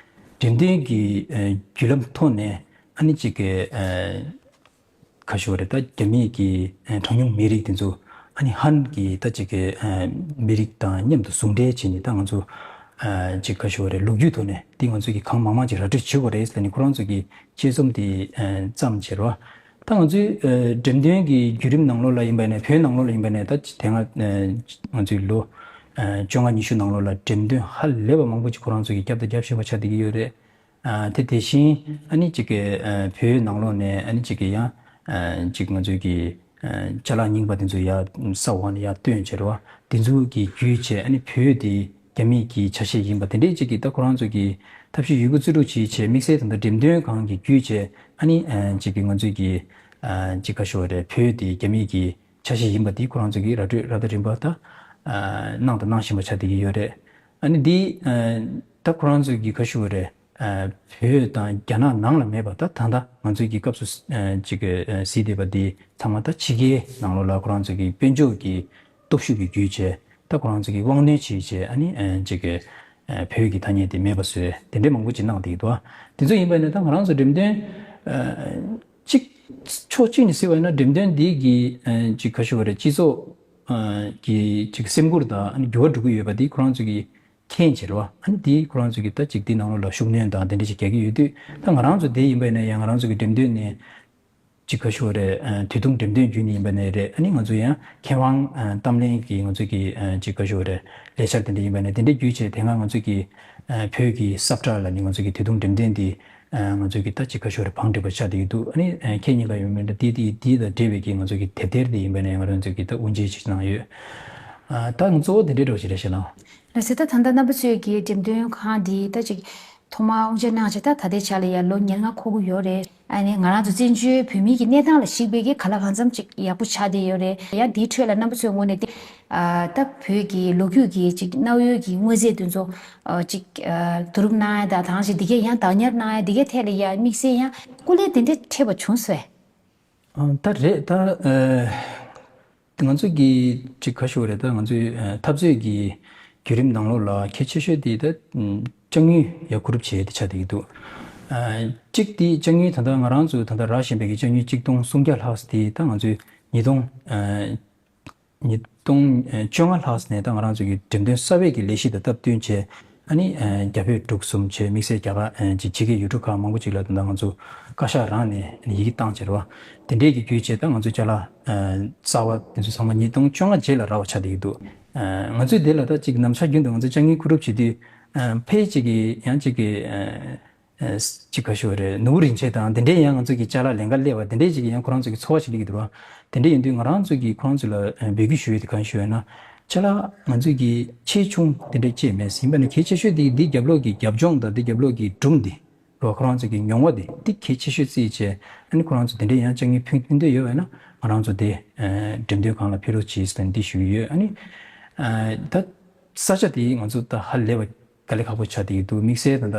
འགྲེམས་སྟོན་གྱི་ཨ་བརྒྱུད་ལམ་ཐོག་ནས་ཨ་ནི་ཅིག་གི་ཨ་ག་ཞུ་བ་རེད། ད་རྒྱ་མིའི་གི་ཨ་གྲངས་ཉུང་མི་རིགས་དེ་ཚོ་ཨ་ནི་ཧན་གྱི་ད་ཅིག་གི་ཨ་མི་རིགས་དང་མཉམ་དུ་ཟུང་འབྲེལ་བྱས་ནས་ད་ང་ཚོ་ཨ་ཅིག་ག་ཞུ་བ་རེད། ལོ་རྒྱུས་ཐོག་ནས་དེ་ང་ཚོ་གི་གང་མང་མང་ཅིག་ར་སྤྲོད་བྱེད་དགོས་རེད་ཟེར་ནས་ཁོ་རང་ཚོ་གི་དཔྱད་རྩོམ་དེ་ཨ་བརྩམས་བྱས་རོ། ད་ང་ཚོའི་ཨ་འགྲེམས་སྟོན་གྱི་བརྒྱུད་རིམ་ནང་ལོགས་ལ་ཡིན་པ་ནས་བོད་ནང་ལོགས་ལ་ཡིན་པ་ནས་ད་དེ་སྔ་ཨ་ང་ཚོའི་ལོ་ཨ་བཅོ་ལྔ་ཉི་ཤུ་ནང་ལོགས་ལ་འགྲེམས་སྟོན་ཧ་ལས་པ་མང་པོ་ཅིག་ཁོ་རང་ཚོ་གི་བརྒྱབ་དང་རྒྱབ་བཞིན་པ་ཆགས་བསྡད་ཀྱི་ཡོད་རེད། ཨ་དེ་དེ་བཞིན་ཨ་ནི་ཅིག་གི་ཨ་བོད་ནང་ལོགས་ནས་ཨ་ནི་ཅིག་གི་ཡང་ཨ་ཅིག་ང་ཚོའི་གི་ཨ་ཅ་ལག་རྙིང་པ་དེ་ཚོ་ཡར་ས་འོག་ནས་ཡར་བཏོན་བྱས་རེད་བ། དེ་ཚོ་གི་བརྒྱུད་བྱས་ཨ་ནི་བོད་དེ་རྒྱ་མིའི་གི་ཆ་ཤས་ཡིན་པ་དེ་འདྲའི་ཅིག་གི་ད་ཁོ་རང་ཚོ་གི་ཐབས་ཤེས་ཡོད་རྒུ་རྩལ་སྤྲུགས་བྱས་བྱས་དམིགས་བསལ་དང་ད་འགྲེམས་སྟོན་ཁང་གི་བརྒྱུད་བྱས་ཨ་ནི་ཨ་ཅིག་གི་ང་ཚོའི་གི་ཨ་ཅིག་ག་ཞུ་བ་རེད། བོད་དེ་རྒྱ་མིའི་གི་ཆ་ཤས་ཡིན་པ་དེ་ཁོ་རང་ཚོ་གིས་ར་སྤྲོད་ར་ད་རིམ་པ་ད་ཨ་གནང་དང་གནང་བཞིན་པ་ཆགས་བསྡད་ཀྱི་ཡོད་རེད། ཨ་ནི་འདི་ཨ་ད་ཁོ་རང་ཚོ་གིས་ག་ཞུ་བ་རེད། ཨ་བོད་དང་རྒྱ་ནག་ནང་ལ་མེད་པ་ད་ད་ལྟ་ང་ཚོའི་གི་སྐབས་སུ་ཨ་ཅིག་གི་ཨ་གཟིགས་བསྡད་པ་འདི་ཚང་མ་ད་ཕྱི་རྒྱལ་ནང་ལོགས་ལ་ཁོ་རང་ཚོ་གི་དཔལ་འབྱོར་གྱི་སྟོབས་ཤུགས་ཀྱི་བརྒྱུད་བྱས་ད་ཁོ་རང་ཚོ་གི་དབང་གནོད་བྱས་བྱས་ཨ་ནི་ཨ་ཅིག་གི་ཨ་བོད་ཀྱི་ཐ་སྙད་དེ་མེད་པ་བཟོས་དེ་འདྲའི་མང་པོ་ཅིག་གནང་བསྡད་ཀྱི་འདུག་དེ་ཚོ་ཡིན་པ་ཡིན་ན་ད་ང་རང་ཚོ་འགྲེམས་སྟོན་ཨ་གཅིག་ཕྱོགས་གཅིག་ནས་གཟིགས་པ་ཡིན་ན་འགྲེམས་སྟོན་འདི་གི་ཨ་ཅིག་ག་ཞུ་བ་རེད། སྤྱི་ཚོགས་ཨ་གི་ཅིག་སེམས་ཁུར་དང་ཨ་ནི་འགྱུར་བ་འགྲོ་གི་ཡོད་པ་འདི་ཁོ་རང་ཚོ་གི་མཁྱེན་བྱེད་རོ། ཨ་ནི་འདི་ཁོ་རང་ཚོ་གི་ད་ཅིག་འདི་ནང་ལོགས་ལ་ཤུགས་སྣོན་དང་དེ་འདྲ་ཞིག་རྒྱག་གི་ཡོད་དུས་ད་ང་རང་ཚོ་དེ་ཡིན་པ་ཡིན་ན་ཡང་ང་རང་ཚོ་གི་འགྲེམས་སྟོན་ནས་ཅིག་ག་ཞུ་བ་རེད། ཨ་དུས་ཐུང་འགྲེམས་སྟོན་བརྒྱུད་ནས་ཡིན་པ་ནས་རེད། ཨ་ནི་ང་ཚོ་ཡང་མཁས་དབང་ཨ་གཏམ་གླེང་གི་ང་ཚོ་གི་ཨ་ཅིག་ག་ཞུ་བ་རེད། ལས་འཆར་དེ་འདྲ་ཡིན་པ་ནས་དེ་འདྲ་བརྒྱུད་བྱས་དེ་སྔ་ང་ཚོ་གི་ཨ་བོད་ཀྱི་སབ་ཊར་ལ་ནི་ང་ཚོ་གི་དུས་ཐུང་འགྲེམས་སྟོན་འདི་ཨ་ང་ཚོ་གི་ད་ཅིག་ག་ཞུ་བ་རེད། བང་སྒྲིག་པ་ཆགས་བསྡད་ཀྱི་འདུག་ཨ་ནི་ཨ་ཁྱེད་གཉིས་ཀ་ཡོད་མེད་འདྲ་དེ་དེ་དེ་དང་འབྲེལ་བའི་གི་ང་ཚོ་གི་དེབ་ཐེར་དེ་ཡིན་པ་ནས་ང་རང་ཚོ་གི་ད་དབུ་འབྱེད་ཅིག་གནང་ཡོད། ཨ་ད་ང་གཙོ་བོ་དེ་འདྲའི་འདྲ་བོ་ཞིག་རེད་ཤག་ལགས། ལགས་སེ། ད་ད་ལྟ་རྣམ་པ་ཚོས་ཀྱི་འགྲེམས་སྟོན་ཁང་འདི་ད་ཅིག་ཐོག་མར་དབུ་འབྱེད་གནང་བྱས་ད་ད་ལྟའི་ཆ་ལ་ཡ་ལོ་ཉེར་ལྔ་འཁོར་གྱི་ཡོད་རེད། ཨ་ནི་ང་རང་ཚོ་བཙན་བྱོལ་བོད་མིའི་གི་གནས་སྟངས་ལ་གཞིགས་པའི་གི་ག་ལ་གང་འཚམ་ཅིག་ཡག་པོ་ཆགས་བསྡད་ཡོད་རེད། ཡང་འདིའི་ཁྲོད་ལ་རྣམ་པ་ཚོའི་ངོས་ནས་ཏེ་ཨ་ད་བོད་ཀྱི་ལོ་རྒྱུས་ཀྱི་ཅིག་གནའ་བོའི་གི་དངོས་རྫས་དེ་ཚོ་ཨ་ཅིག་ཨ་བསྡུ་རུབ་གནང་ཡ་དང་དང་ཞིག་འདི་གའི་ཡང་བདག་ཉར་གནང་ཡ་འདི་གའི་ཐད་ལ་ཡ་དམིགས་བསལ་ཡང་སྐུ་ལས་དེ་འདྲ་འཕྲད་པ་བྱུང་སོང་། ཨ་ད་རེད། ད་ཨ་ང་ཚོ་གི་ཅིག་ག་ཞུ་བ་རེད། ད་ང་ཚོའི་ཨ་འཐབ་རྩོད་ཀྱི་བརྒྱུད་རིམ་ནང་ལོགས་ལ་གལ་ཆེ་ཤོས་དེ་ད་ཨམ་ལྕགས་དངུལ་ཡར་བསྐུར་རུབ་བྱས་དེ་ཆགས་བསྡད་ཀྱི་འདུག་ཨ་གཅིག་དེ་ལྕགས་དངུལ་ད་ལྟ་ང་རང་ཚོ་ད་ལྟ་རག་བཞིན་པའི་གི་ལྕགས་དངུལ་གཅིག་སྟོང་སུམ་བརྒྱ་ལྷག་ཙམ་དེ་ད་ང་ཚོའི་ཉིས་སྟོང་ཨ་ཉིས་སྟོང་བཅོ་ལྔ་ལྷག་ཙམ་ནས་ད་ང་རང་ཚོ་གི་འགྲེམས་སྟོན་གསར་པའི་གི་ལས་གཞི་དང་སྟབས་བསྟུན་བྱས་ཨ་ནི་ཨ་རྒྱ་བོད་འབྲུག་གསུམ་བྱས་དམིགས་བསལ་རྒྱ་གར་ཨ་ཅིག་ཕྱི་རྒྱལ་ཡུལ་གྲུ་ཁག་མང་པོ་ཅིག་ལ་ད་ལྟ་ང་ཚོ་བཀའ་ཤག་རང་ནས་ཡི་གེ་བཏང་བྱས་རེད་བ། དེ་འདྲས་ཀྱི་བརྒྱུད་བྱས་ད་ང་ཚོ་ཅ་ལག་ཨ་གསར་པ་དེ་ཚོ་ཚང་མ་ཉིས་སྟོང་བཅོ་ལྔ་རྗེས་ལ་རག་པ་ཆགས་བསྡད་ཀྱི་འདུག་ཨ་ང་ཚོས་དེ་ལ་ད་ཅིག་ནམ་ཞག་རྒྱུན་དུ་ང་ཚོ་ལྕགས་དངུལ་བསྐུར་རུབ་བྱེད་དུས་ཨ་ཕལ་ཆེར་གྱི་ཡང་ཅིག་གི་ཨ་ཨ་ཅིག་ག་ཞུ་བ་རེད། ནོར་བུ་རིན་ཆེན་དང་དེ་འདྲས་ཡང་ང་ཚོ་གི་ཅ་ལག་ལེན་ག་སླེབས་པ་དེ་འདྲས་ཅིག་ཡང་ཁོ་རང་ཚོ་གི་ཚོར་བ་ཞིག་སླེབས་ཀྱི་འདུག་ར། དེ་འདྲས་ཡིན་དུས་ང་རང་ཚོ་གིས་ཁོ་རང་ཚོ་ལ་ཨ་འབོད་སྐུལ་ཞུ་ཡས་དེ་གང་ཞུ་ཡས་ན་ཅ་ལག་ང་ཚོ་གི་ཆེ་ཆུང་དེ་འདྲས་ཅིག་མེད་ཟིན་པ་ནི་གལ་ཆེ་ཤོས་དེ་འདི་རྒྱབ་ལོགས་ཀྱི་རྒྱབ་ལྗོངས་དང་འདི་རྒྱབ་ལོགས་ཀྱི་སྒྲུང་འདི། རོ་ཁོ་རང་ཚོ་གི་མྱོང་བ་དེ་ཏིག་གལ་ཆེ་ཤོས་བརྩིས་བྱས་ཨ་ནི་ཁོ་རང་ཚོ་དེ་འདྲའི་ཡང་ལྕགས་དངུལ་ཕུལ་ཕུལ་འདོད་ཡོད་པ་ཡིན་ན་ང་རང་ཚོ་དེ་ཨ་འགྲེམས་སྟོན་ཁང་ལ་ཕུལ་རོགས་གྱིས་ཟེར་ནས་འདི་ཞུ་གི་ཡོད། ཨ་ནི་ཨ་ད་ས་ཆ་དེ་ང་ཚོ་ད་ཧ་ལས་པ་དཀའ་ལས་ཁག་པོ་ཆགས་བསྡད་ཀྱི་འདུག་དམིགས་བསལ་ད་ལྟ་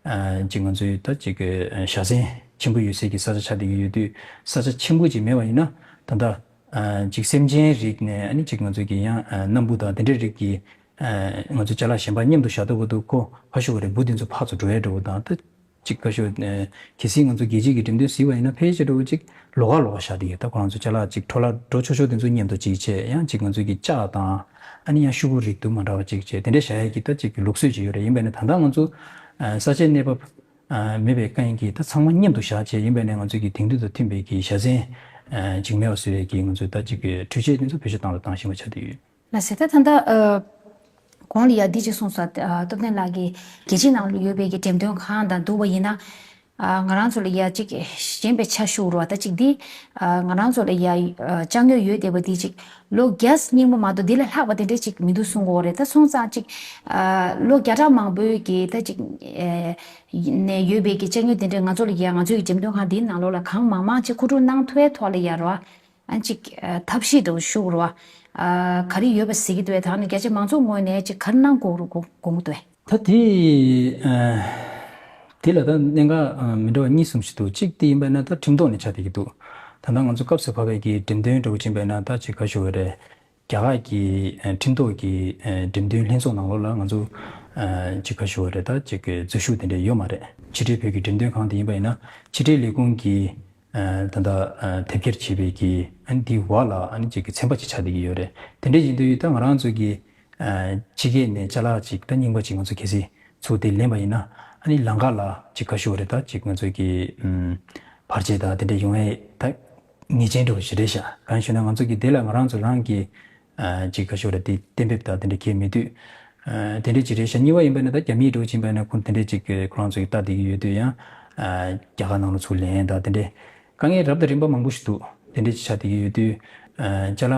ཨ་ཅིག་ང་ཚོའི་ད་ཅིག་གི་ཨ་བཞའ་ཚན་ཆེན་པོ་ཡོད་སའི་གི་ས་ཆ་ཆགས་བསྡད་ཀྱི་ཡོད་དུས་ས་ཆ་ཆེན་པོ་ཅིག་མེད་པ་ཡིན་ན་ད་ལྟ་ཨ་ཅིག་སེམས་ཅན་རིགས་ནས་ཨ་ནི་ཅིག་ང་ཚོ་གི་ཡང་ཨ་སྣམ་བུ་དང་དེ་འདྲའི་རིགས་ཀྱི་ཨ་ང་ཚོ་ཅ་ལག་གཞན་པ་མཉམ་དུ་བཞག་ཐུབ་ཀྱི་འདུག་ཁོ་ཁ་ཤོ་བ་རེད། འབུ་དེ་ཚོ་ཕར་ཚུར་འགྲོ་ཡས་འགྲོ་བ་དང་ད། གཅིག་བཀའ་ཤོག་ཨ་གལ་སྲིད་ང་ཚོ་རྒྱལ་སྤྱིའི་གི་འགྲེམས་སྟོན་གཟིགས་པ་ཡིན་ན་ཕལ་ཆེར་འགྲོ་གཅིག་ལོགས་ཀ་ལོགས་ཀ་བཞག་བསྡད་ཡོད། ད་ཁོ་རང་ཚོ་ཅ་ལག་གཅིག་འཕྲོ་བརླག་འགྲོ་ཆོག་ཆོག་དེ་ཚོ་མཉམ་དུ་གཅིག་བྱས། ཡང་གཅིག་ང་ཚོ་གི་ལྕགས་དང་ཨ་ནི་ཡང་ཤོག་གུ་རིགས་དུ་མ་འདྲ་བ་གཅིག་བྱས། དེ་འདྲ་བཞག་ཡས་ཀྱི་ད་གཅིག་གི་ལུགས་སྲོལ་ཅིག་ཡོད་རེད། ཡིན་པས་ན་ད་ལྟ་ང་ཚོ་ཨ་ས་ཆའི་གནས་བབ་ཨ་མེད་པའི་སྐབས་ཡིན་གྱི་ད་ཚང་མ་མཉམ་དུ་བཞག་བྱས། ཡིན་པས་ན་ང་ཚོ་གི་དེང་དུས་དང་མཐུན་པའི་གི་བཞའ་ཚན་ཨ་གཅིག་མེད་པ་བཟོ་ཡས་ཀྱི་ང་ཚོ་ད་གཅིག་གི་འཕྲུལ་ཆས་དེ་ཚོ་བེད་སྤྱོད་བཏང་ལ་བཏང་བཞིན་པ་ཆགས་བསྡད་ཡོད། ལགས་སེ། ད་ད་ལྟ་ཨ། གོང་ལ་ཡ་འདི་གཅིག་གསུངས་སོང་། ཨ། སྟོབས་ལྡན་ལགས་ཀྱིས་རྒྱལ་སྤྱི་ནང་ལ་ཡོད་པའི་གི་འགྲེམས་སྟོན་ཁང་དང་བསྡུར་བ་ཡིན་ན། ཨ། ང་རང་ཚོ་ལ་ཡ་གཅིག་ཞན་པའི་ཆ་ཞུགས་རོགས། ད་གཅིག་འདི། ཨ། ང་རང་ཚོ་ལ་ཡ། ཨ། ཅ་དངོས་ཡོད་བསྡད་པ་འདི་གཅིག་ལོ་བརྒྱ་རྙིང་པ་མ་གཏོགས་འདི་ལས་ལྷག་པ་དེ་འདྲ་གཅིག་མི་འདུག་གསུང་གི་ཡོད་རེད། ད་སོང་ཙང་གཅིག་ཨ། ལོ་བརྒྱ་ཕྲག་མང་པོའི་གི་ད་གཅིག་ཨ། ནས་ཡོད་པའི་གི་ཅ་དངོས་དེ་འདྲ་ང་ཚོ་ལ་ཡ། ང་ཚོའི་གི་འགྲེམས་སྟོན་ཁང་འདིའི་ནང་ལོགས་ལ་གང་མང་མང་ཅིག་མཁོ་སྒྲུབ་གནང་ཐུབ་པའི་ཐོག་ལ་ཡ་རོགས། ཨ། གཅིག་ཨ། ཐབས་ཤེས་འདྲ་བོ་ཞུ་རོགས། ཨ། ག་རེ་ཡོད་པ་གཟིགས་ཀྱི་འདུག་པས། ད་ནི་རྒྱ་ཆེ་མང་ཚོགས་ངོས་ནས་གཅིག་ག་རེ་གནང་དགོས་རུ་དགོས་དགོས་ཀྱི་འདུག་པས། ད་དེ། ཨ། དེ་ལ་ད་གནད་འགག་ཨ། མི་འདྲ་བ་གཉིས་གསུམ་ཞིག་འདུག་གཅིག་དེ་ཡིན་པ་ན་ད་ཁྲིམས་ཐོག་ནས་ཆགས་བསྡད་ཀྱི་འདུག་ད་ལྟ་ང་ཚོ་སྐབས་སུ་བབས་པའི་གི་འགྲེམས་སྟོན་འདྲ་བོ་ཕྱིན་པ་ན་ད་ཅིག་ག་ཞུ་བ་རེད། རྒྱ་གར་གྱི་ཨ། ཁྲིམས་ཐོག་གི་ཨ། འགྲེམས་སྟོན་ལྷན་ཚོགས་ནང་ལོགས་ལ་ང་ཚོ་ཨ། ཅིག་ག་ཞུ་བ་རེད། ད་ཅིག་གི་འཛུལ་ཞུགས་དེ་འདྲ་ཡོད་མ་རེད། ཕྱི་འབྲེལ་བོད་ཀྱི་འགྲེམས་སྟོན་ཁང་དེ་ཡིན་པ་ཡིན་ན་ཕྱི་དྲིལ་ལས་ཁུངས་ཀྱི་ཨ། ད་ལྟ་ཨ། དེབ་སྐྱེལ་བྱས་པའི་གི་ཨ་ནི་དེའི་འོག་ལ་ཨ་ནི་ཅིག་གི་ཚན་པ་ཅིག་ཆགས་བསྡད་ཀྱི་ཡོད་རེད། དེ་འདྲ་ཡིན་དུས་ད་ང་རང་ཚོ་གི་ཨ། ཕྱི་རྒྱལ་ནས་ཅ་ལག་ཅིག་ད་རྙིང་པ་ཅིག་ང་ཚོ་གལ་སྲིད་ཚུར་དེ་ལེན་པ་ཡིན་ན་ཨ་ནི་ལམ་ཁ་ལ་ཅིག་ག་ཞུ་བ་རེད། ད་ཅིག་ང་ཚོ་གི་ཨམ། བར་ཆད་དང་དེ་འདྲ་ཡོང་ཡས་ད་ངེས་ཅན་འདྲ་བོ་ཞིག་རེད་ཤག་གང་ཞུ་ན་ང་ཚོ་གི་དེ་ལ་ང་རང་ཚོ་རང་གི་ཨ། ཅིག་ག་ཞུ་རེད། དེ་གཏན་འབེབས་དང་དེ་འདྲ་གལ་མེད་དུས། ཨ། དེ་འདྲ་ཅིག་རེད་ཤག་གཉིས་པ་ཡིན་པ་ན་ད་རྒྱ་མིའི་འགྲོ་ཕྱིན་པ་ན་ཁོང་དེ་འདྲ་ཅིག་ཁོ་རང་ཚོ་ཡི་ལྟ་བསྡད་ཀྱི་ཡོད་དུས་ཡང་ཨ། རྒྱ་གར་ནང་ལ་ཚུར་ལེན་དང་དེ་འདྲ་དཀའ་ངལ་རབ་དང་རིམ་པ་མང་པོ་ཞིག་འདུག་དེ་འདྲ་ཅིག་ཆགས་བསྡད་ཀྱི་ཡོད་དུས། ཨ། ཅ་ལག་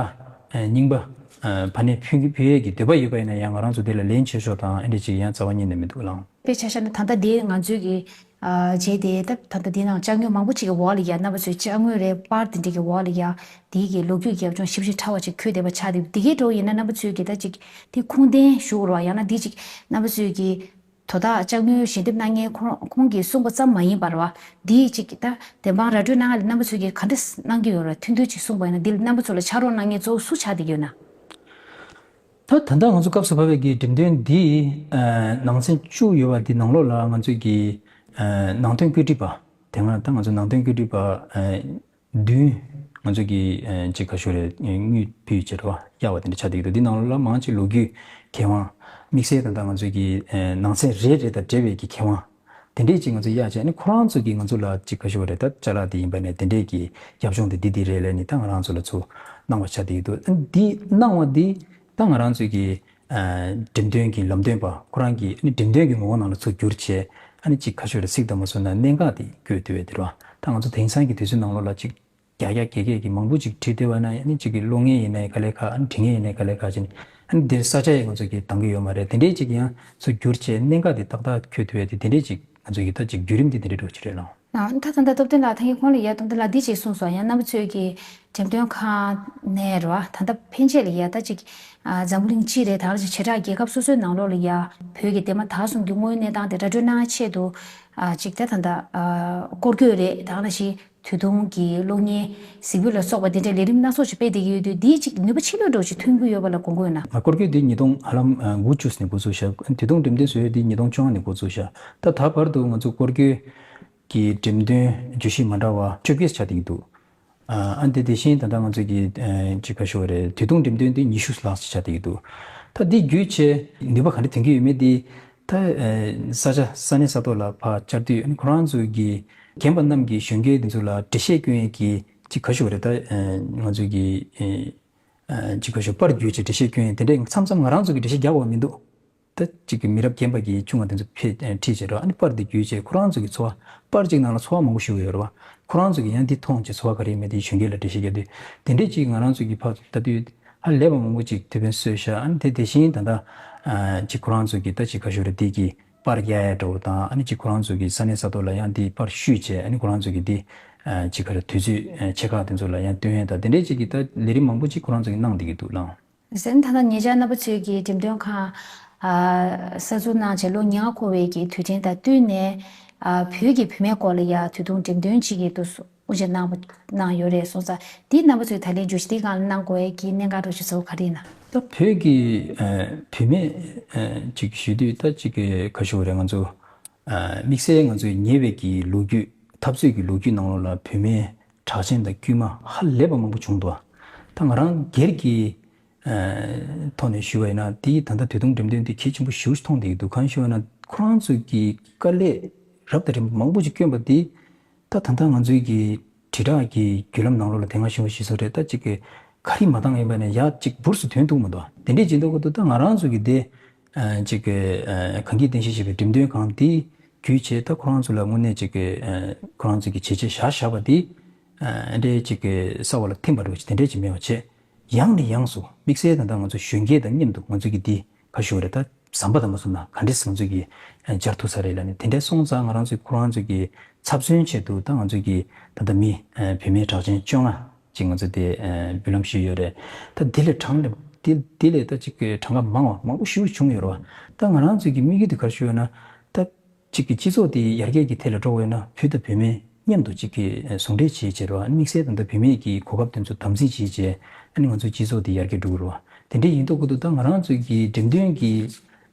ཨ། རྙིང་པ་ཨ། ཕར་ནས་ཕུལ་ཕུལ་ཡས་ཀྱི་འདོད་པ་ཡོད་པ་ཡིན་ན་ཡང་ང་རང་ཚོ་དེ་ལ་ལན་བྱེད་ཕྱོགས་དང་ཨེ་འདྲ་ཅིག་ཡང་རྩ་བ་ཉིད་ནས་མི་འདུག་ལགས། དཔེ་ཆ་བཞག་ན་ད་ལྟ་དེ་ང་ཚོའི་གི་ཨ། རྗེས་དེ་ད་ད་ལྟ་དེ་ནང་ཅ་དངོས་མང་པོ་ཅིག་གི་འོག་ལ་ཡ། རྣམ་པ་ཚོས་ཅ་དངོས་རེད། པར་དེ་འདྲ་གི་འོག་ལ་ཡ། དེའི་གི་ལོ་རྒྱུས་རྒྱབ་ལྗོངས་ཞིབ་ཞིབ་ཕྲ་བ་ཅིག་འཁོད་བསྡད་པ་ཆགས་འདུག་དེ་གའི་འགྲོ་ཡིན་ན་རྣམ་པ་ཚོས་གི་ད་ཅིག་དེ་ཁུངས་ལྡན་ཞུ་རོགས། ཡང་ན་དེ་ཅིག་རྣམ་པ་ཚོས་གི་དོ་བདག་ཅ་དངོས་ཞལ་འདེབས་གནང་མཁན་ཁོང་ཁོང་གིས་གསུངས་པ་ཙམ་མ་ཡིན་པར་བ། དེ་ཅིག་ད་བདེན་དཔང་ར་སྤྲོད་གནང་ཡ་ལ་རྣམ་པ་ཚོས་གི་ག་འདྲ་གནང་གི་ཡོད་རེད། ཐུང་ཐུང་ཅིག་གསུངས་པ་ཡིན་ན། འདི་ལ་རྣམ་པ་ཚོ་ལ་ཕྱག་རོགས་གནང་མཁན་གཙོ་བོ་སུ་ཆགས་བསྡད་ཀྱི་ཡོད་ན། ད་ད་ལྟ་ང་ཚོ་སྐབས་སུ་བབས་པའི་གི་འགྲེམས་སྟོན་འདི་ཨ། ནང་ཚན་བཅུ་ཡོད་པ་འདི་ནང་ལོགས་ལ་ང་ཚོས་ཀྱི་ཨ། ནང་དོན་བཀོད་སྒྲིག་པ་དེ་སྔ་ད་ང་ཚོ་ནང་དོན་བཀོད་སྒྲིག་པ་ཨ། བདུན་ང་ཚོས་ཀྱི་ཨ། ཅིག་ག་ཞུ་རེད། དངུལ་ཕུལ་བྱས་རོགས་གཡར་བ་དེ་འདྲ་ཆགས་བསྡད་ཀྱི་འདུག་འདི་ནང་ལོགས་ལ་མང་ཆེ་ལོ་རྒྱུས་མཁས་དབང་དམིགས་བསལ་ད་ལྟ་ང་ཚོས་ཀྱི་ཨ། ནང་ཚན་རེ་རེ་དང་འབྲེལ་བའི་གི་མཁས་དབང་དེ་འདྲས་ཅིག་ང་ཚོས་གཡར་བྱས་ནས་ཁོ་རང་ཚོས་ཀྱི་ང་ཚོ་ལ་ཅིག་ག་ཞུ་བ་རེད། ད་ཅ་ལག་དེ་ཡིན་པ་ནས་དེ་འདྲས་ཀྱི་རྒྱབ་ལྗོངས་དེ་འདི་འདི་རེད་ལབ་ནས་ད་ང་རང་ཚོ་ལ་ཚུར་གནང་བ་ཆགས་བསྡད་ཀྱི་འདུག་འདི་གནང་བ་འདི་ད་ང་རང་ཚོས་ཀྱི་ཨ། འགྲེམས་སྟོན་གྱི་ལམ་སྟོན་པ་ཁོ་རང་གིས་ཨ་ནི་འགྲེམས་སྟོན་གྱི་ངོ་བོ་ནང་ལ་ཚུར་བསྒྱུར་བྱས། ཨ་ནི་ཅིག་ཁ་ཤོར་རེ་ཚིག་དང་མ་སོང་ན་གནད་འགག་དེ་བཀོད་ཐུབ་པའི་དེ་རེད་བ། ད་ང་ཚོ་དེང་སང་གི་དུས་ཚོད་ནང་ལོགས་ལ་ཅིག་རྒྱ་རྒྱ་སྐད་སྐད་ཀྱི་མང་པོ་ཅིག་བྲིས་བསྡད་པ་ན་ཨ་ནི་ཅིག་གི་ཀློག་མཁན་ཡིན་ནའི་དཀའ་ལས་ཁག་ཨ་ནི་འབྲི་མཁན་ཡིན་ནའི་དཀའ་ལས་ཁག་ཅིག་ཨ་ནི་འདིར་ས་ཆ་ཡང་ང་ཚོ་གིས་འདང་གི་ཡོད་མ་རེད། དེ་འདྲའི་ཅིག་ཡང་ཚུར་བསྒྱུར་བྱས་གནད་འགག་དེ་ཏག་ཏག་བཀོད་ཐུབ་པའི་དེ་དེ་འདྲའི་ཅིག་ང་ཚོ་གིས་ད་ཅིག་བརྒྱུད་རིམ་དེ་དེ་འདྲའི་འགྲོ་གི་རེད་ལགས། ད་ད་ལྟ་སྟོབས་ལྡན་ལགས་ད་གིན་ཁོང་ལ་ཡ་སྟོབས་ལྡན་ལགས་འདི་ཅིག་གསུངས་སོང་། ཡང་རྣམ་པ་ཚོས་ཀྱི་འགྲེམས་སྟོན་ཁང་ནས་རེད་བ། ད་ལྟ་ཕན་ཆད་ལ་ཡ་ད་ཅིག་ཨ་འཛམ་བུ་གླིང་སྤྱི་རེད། ད་ག་ཅིག་བྱེ་བྲག་རྒྱལ་ཁབ་སོ་སོའི་ནང་ལོགས་ལ་ཡ་བོད་ཀྱི་འདས་མ་ད་གསུམ་གྱི་དངོས་ཡོད་གནས་སྟངས་དེ་ར་སྤྲོད་གནང་ཆེད་དུ་ཨ་ཅིག་ད་ད་ལྟ་ཨ་སྐོར་སྐྱོད་རེད། ད་ག་ནང་བཞིན་དུས་ཐུང་གི་གློག་བརྙན་གཟིགས་འབུལ་ལ་སོགས་པ་དེ་འདྲའི་ལས་རིམ་སྣ་ཚོགས་ཤིག་སྤེལ་བསྡད་ཀྱི་ཡོད་དུས་འདིའི་ཅིག་ནུས་པ་ཆེ་ལོས་འགྲོ་ཞིག་ཐོན་གྱི་ཡོད་པ་ལ་དགོངས་ཀྱི་ཡོད་ན། ང་སྐོར་སྐྱོད་འདི་ཉིས་སྟོང་ཧ་ལམ་དགུ་བཅུ་ནས་འགོ་ཚུགས་ཤག་དུས་ཐུང་འགྲེམས་སྟོན་བཟོ་ཡས་འདི་ཉིས་སྟོང་བཅོ་ལྔ་ནས་འགོ་ཚུགས་ཤག་ད་ད་བར་དུ་ང་ཚོ་སྐོར་སྐྱོད་ཀྱི་འགྲེམས་སྟོན་བརྗོད་གཞི་མ་འདྲ་བ་བཅོ་བརྒྱད་ཆགས་བསྡད་ཀྱི་འདུག་ཨ་ཨ་འདི་དེ་བཞིན་ད་ལྟ་ང་ཚོ་གི་ཨ་ཅིག་ག་ཞུ་བ་རེད། དུས་ཐུང་འགྲེམས་སྟོན་འདི་ཉི་ཤུ་ལྷག་ཙམ་ཆགས་བསྡད་ཀྱི་འདུག་ད་འདི་བརྒྱུད་བྱས་ནུས་པ་ག་འདྲ་ཐོན་གྱི་ཡོད་མེད་འདི་ད་ཨ་ས་ཆ་ས་གནས་ས་ཐོག་ལ་ཕར་བཅར་དུས་ཨ་ནི་ཁོ་རང་ཚོ་གི་རྒན་པ་རྣམས་ཀྱིས་གཞོན་སྐྱེས་འདི་ཚོ་ལ་འགྲེལ་བཤད་སྐྱོན་ཡས་ཀྱི་ཅིག་ག་ཞུ་བ་རེད། ད་ཨ་ང་ཚོ་གི་ཨ་ཅིག་ག་ཞུ་པར་བརྒྱུད་བྱས་འགྲེལ་བཤད་སྐྱོན་ཡས་དེ་འདྲས་མཚམས་མཚམས་ང་རང་ཚོ་གི་འགྲེལ་བཤད་རྒྱག་དགོས་པ་མི་འདུག་ད་ཅིག་གི་མི་རབས་རྒན་པ་གི་ཆུང་བ་དེ་ཚོ་ཕེ་ཁྲིད་བྱས་རོགས། ཨ་ནི་པར་དེ་བརྒྱུད་བྱས་ཁོ་རང་ཚོ་གི་ཚོར་བ་པར་གཅིག་ནང་ལ་ཚོར་བ་མང་པོ་ཞིག་ཡོད་རེད་བ། ཁོ་རང་ཚོ་གི་ཡང་འདི་མཐོང་བྱས་ཚོར་བ་ག་རེ་ཡོད་མེད་དེ་གཞོན་སྐྱེས་ལ་འགྲེལ་བཤད་རྒྱབ་དུས་དེ་འདྲས་ཅིག་ང་རང་ཚོ་གི་ཕར་ལྟ་དུས་ཧ་ལས་པ་མང་པོ་ཅིག་ཐེ་ཕན་གསོས་ཤག་ཨ་ནི་དེ་དེ་བཞིན་ད་ལྟ་ཨ་ཅིག་ཁོ་རང་ཚོ་གི་ད་ཅིག་ག་ཞུ་རེད། དེ་གི་པར་རྒྱག་ཡ་འདྲ་བོ་དང་ཨ་ནི་ཅིག་ཁོ་རང་ཚོ་གི་ས་གནས་ས་ཐོག་ལ་ཡང་འདི་པར་བཤུས་བྱས་ཨ་ནི་ཁོ་རང་ཚོ་གི་འདི་ཨ་ཅིག་ག་རེ་དུས་ཚོད་ཆེ་ཁག་དེ་ཚོ་ལ་ཡང་སྟོན་ཡ་དང་དེ་འདྲས་ཅིག་གི་ད་ལས་རིམ་མང་པོ་ཅིག་ཁོ་རང་ཚོ་གི་གནང་བསྡད་ཀྱི་འདུག་ལགས། ཟེར་ན་ད་ལྟ་ཉེ་ཆར་རྣམ་པ་ཚོས་ཀྱིས་འགྲེམས་སྟོན་ཁང་ཨ་གསར་འཛུགས་གནང་བྱས་ལོ་ཉེར་ལྔ་འཁོར་བའི་གི་དུས་དྲན་དང་བསྟུན་ནས་ཨ་བོད་ཀྱི་བུད་མེད་སྐོར་ལ་ཡ་དུས་ཐུང་འགྲེམས་སྟོན་ཅིག་གི་དུས་སུ་དབུ་འབྱེད་གནང་བ་གནང་ཡོད་རེད་སོང་ཙང་འདིའི་རྣམ་པ་ཚོས་ད་ལན་བརྗོད་གཞི་འདིའི་སྒང་ལ་གནང་དགོས་ཡས་ཀྱི་གནད་འགག་འདྲ་ཞིག་གཙོ་བོ་ག་རེ་ཡིན་ན། ད་བོད་ཀྱི་ཨ་བུད་མེད་ཨ་ཅིག་ཞུ་དུས་ད་ཅིག་གི་ག་ཞུ་བ་རེད། ང་ཚོ་ཨ་དམིགས་བསལ་ང་ཚོའི་ཉེ་བའི་གི་ལོ་རྒྱུས་འཐབ་རྩོད་ཀྱི་ལོ་རྒྱུས་ནང་ལོགས་ལ་བུད་མེད་གྲགས་ཅན་དང་དཀྱུས་མ་ཧ་ལས་པ་མང་པོ་བྱུང་འདུག་ད་ང་རང་སྒེར་གྱི་ཐོག་ནས་ཞུ་བ་ཡིན་ན་དེའི་ད་ལྟ་དུས་ཐུང་འགྲེམས་སྟོན་དེ་གལ་ཆེན་པོ་ཞེ་པོ་ཞིག་མཐོང་བསྡད་ཀྱི་འདུག་གང་ཞུ་བ་ན་ཁོ་རང་ཚོ་གི་དཀའ་ལས་རབ་དང་རིམ་པ་མང་པོ་ཞིག་བསྐྱོན་པ་དེ་ད་ད་ལྟ་ང་ཚོའི་གི་དྲིལ་བསྒྲགས་ཀྱི་བརྒྱུད་ལམ་ནང་ལོགས་ལ་དེ་སྔ་ཞུ་བ་ཞིག་བཟོ་རེད། ད་ཅིག་གི་ག་རེ་མ་བཏང་ཡིན་པ་ནས་ཡ་ཅིག་འབུར་སུ་ཐོན་ཐུབ་མི་འདུག་དེ་འདྲས་བྱེད་འདུག་གི་འདུག་ད་ང་རང་ཚོ་གི་དེ་ ཅིག་གི་གངས་སྐྱིད་བསྟན་བཤིག་ཅེས་པའི་འགྲེམས་སྟོན་ཁང་དེ་བརྒྱུད་བྱས། ད་ཁོ་རང་ཚོ་ལ་དངོས་གནས་ཅིག་གི་ཁོ་རང་ཚོ་གི་བྱས་རྗེས་བཞག་བཞག་པ་དེ་འདྲའི་ཅིག་གི་ས་འོག་ལ་ཐིམ་པ་འདྲ་བོ་ཅིག་དེ་འདྲས་ཅིག་མེད་པ་བྱས། ཡང་ནས་ཡང་དུ་དམིགས་བསལ་ད་ལྟ་ང་ཚོ་གཞོན་སྐྱེས་དང་མཉམ་དུ་ང་ཚོ་གི་འདི་ག་ཞུ་བ་རེད། ད་ཟམ་པ་དང་མ་སོང་ན་ག་འདྲས་ང་ཚོ་གི་སྦྱར་ཐུབ་ས་རེད་ལབ་ནས། དེ་འདྲས་སོང་ཙང་ང་རང་ཚོའི་ཁོ་རང་ཚོ་གི་ཚབ་མཚོན་ཆེད་དུ་ད་ང་ཚོ་གི་ད་ལྟ་མི་བུད་མེད་གྲགས་ཅན་བཅོ་ལྔ་ཅིག་ང་ཚོ་དེ་འབུལ་ལམ་ཞུས་ཡོད་རེད། ད་དེ་ལས་གྲངས་ལས་དེ་དེ་ལས་ད་ཅིག་གྲངས་ཀ་མང་བ་མང་པོ་ཞེ་པོ་བྱུང་ཡོད་རེད་བ། ད་ང་རང་ཚོ་གི་དམིགས་ཡུལ་དེ་ག་རེ་ཞུ་ཡོད་ན། ད་གཅིག་གི་སྤྱི་ཚོགས་དེ་ཡར་རྒྱས་ཀྱི་ཐད་ལ་འགྲོ་དགོས་ན། བུ་དང་བུད་མེད་མཉམ་དུ་གཅིག་གི་ཟུང་འབྲེལ་བྱེད་བྱེད་རོགས། དམིགས་བསལ་ད་ལྟ་བུད་མེད་ཀྱི་གོ་སྐབས་དེ་ཚོ་དམ་འཛིན་བྱེད་བྱེད། ཨ་ནི་ང་ཚོའི་སྤྱི་ཚོགས་དེ་ཡར་རྒྱས་འགྲོ་གི་རེད་བ། དེ་འདྲ་ཡིན་མདོག་ཁུལ་དུ་ད་ང་རང་ཚོའི་གི་འགྲེམས་སྟོན་གྱི་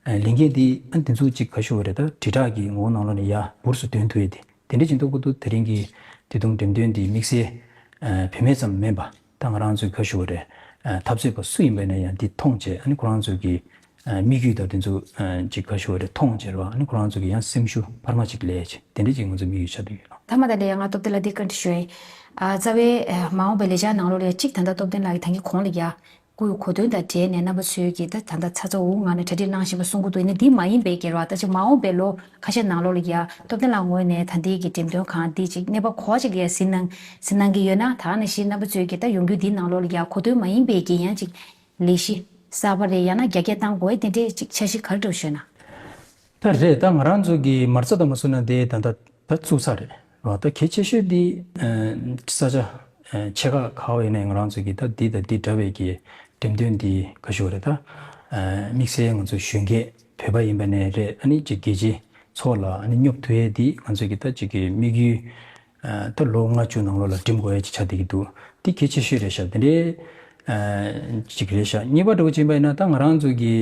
ལས་འགན་དེ་ཨ་ནི་དེ་ཚོ་གཅིག་ག་ཞུ་བ་རེད། ད་དྲིལ་བསྒྲགས་ཀྱི་ངོ་བོ་ནང་ལོགས་ནས་ཡར་འབུར་སུ་ཐོན་ཐུབ་ཡས་དེ། དེ་འདྲ་ཡིན་མདོག་ཁུལ་དུ་དེ་རིང་གི་དེ་དུང་འགྲེམས་སྟོན་འདི་དམིགས་བསལ་བུད་མེད་ཙམ་མིན་པ། ད་ང་རང་ཚོའི་ག་ཞུ་བ་རེད། འཐབ་རྩོད་པ་སུ་ཡིན་པ་ཡིན་ན་ཡང་འདི་མཐོང་བྱས། ཨ་ནི་ཁོ་རང་ཚོའི་གི་དམིགས་ཡུལ་དང་དེ་ཚོ་ཅིག་ག་ཞུ་བ་རེད། མཐོང་བྱས་རོགས། ཨ་ནི་ཁོ་རང་ཚོ་གི་ཡང་སེམས་ཤུགས་འཕར་མ་ཅིག་སླེབས་བྱས། དེ་འདྲ་ཅིག་ང་ཚོ་དམིགས་ཡུལ་ཆགས་བསྡད་ཡོད་ལགས། ཐ་མ་དེ་ལ་ཡང་ང་སྟོབས་ལྡན་ལགས་འདི་བཀའ་འདྲི་ཞུ་ཡིན། རྩ་བའི་མ་འོངས་པའི་ལས་འཆར་ནང་ལོགས་ལ་ཡ་གཅིག་ད་ལྟ་སྟོབས་ལྡན་ལགས་ཀྱིས་ད་གིན་གོང་ལ་ཡ་སྐུའི་གོ་སྟོན་དང་འབྲེལ་ནས་རྣམ་པ་ཚོས་ཀྱིས་ད་ད་ལྟ་ཚ་ཚ་འུར་འུར་ངང་ནས་གྲ་སྒྲིག་གནང་བཞིན་པ་གསུང་གི་འདུག་ཡིན་ན་འདི་མ་ཡིན་པའི་གི་རོགས། ད་ཅིག་མ་འོངས་པའི་ལོ་ཁ་ཤས་ནང་ལོགས་ལ་ཡ་སྟོབས་ལྡན་ལགས་ངོས་ནས་ད་ལྟའི་གི་འགྲེམས་སྟོན་ཁང་འདི་ཅིག་གནས་བབ་ག་བ་ཅིག་ལ་ཡ་གཟིགས་གནང་གཟིགས་གནང་གི་ཡོད་ན། ད་ནང་བཞིན་རྣམ་པ་ཚོས་ཀྱིས་ད་ཡོང་རྒྱུ་འདིའི་ནང་ལོགས་ལ་ཡ་གོ་སྟོན་མ་ཡིན་པའི་གི་ཡང་ཅིག་ལས་གཞི་གསར་པ་རེད། ཡང་ན་རྒྱ་སྐྱེད་གཏང་དགོས་དེ་འདྲའི་ཅིག་འཆར་གཞི་ག་རེ་འདྲ་བོ་ཞུས་ན། ད་རེད། ད་ང་རང་ཚོ་གི་མ་རྩ་དང་མ་སོང་ན་དེ་ད་ལྟ་ད་བཙུགས་ཚར་རེད་རོགས། ད་གལ་ཆེ་ཤོས་དེ་ས་ཆ་ཆེ་ཁག་ག་བ་ཡིན་ནའི་ང་རང་ཚོ་གི་ད་འདི་དང་འདི་འདྲ་བའི་གི་འགྲེམས་སྟོན་འདི་ག་ཞུ་བ་རེད། ད་དམིགས་བསལ་ང་ཚོ་གཞོན་སྐྱེས་བོད་པ་ཡིན་པ་ནའི་རེད། ཨ་ནི་ཅིག་རྒྱལ་སྤྱི་ཚོགས་ལ་ཨ་ནི་སྙོབ་ཐུབ་ཡས་འདི་ང་ཚོ་གི་ད་ཅིག་གི་དམིགས་ཡུལ་ད་ལོ་ལྔ་བཅུ་ནང་ལོགས་ལ་འགྲིམ་དགོས་ཡས་ཅིག་ཆགས་བསྡད་ཀྱི་འདུག་འདི་གལ་ཆེ་ཤོས་རེད་ཤག་དེ་འདྲའི་ཅིག་རེད་ཤག་གཉིས་པ་འདྲ་བོ་ཅིག་ཡིན་པ་ཡིན་ན། ད་ང་རང་ཚོ་གི་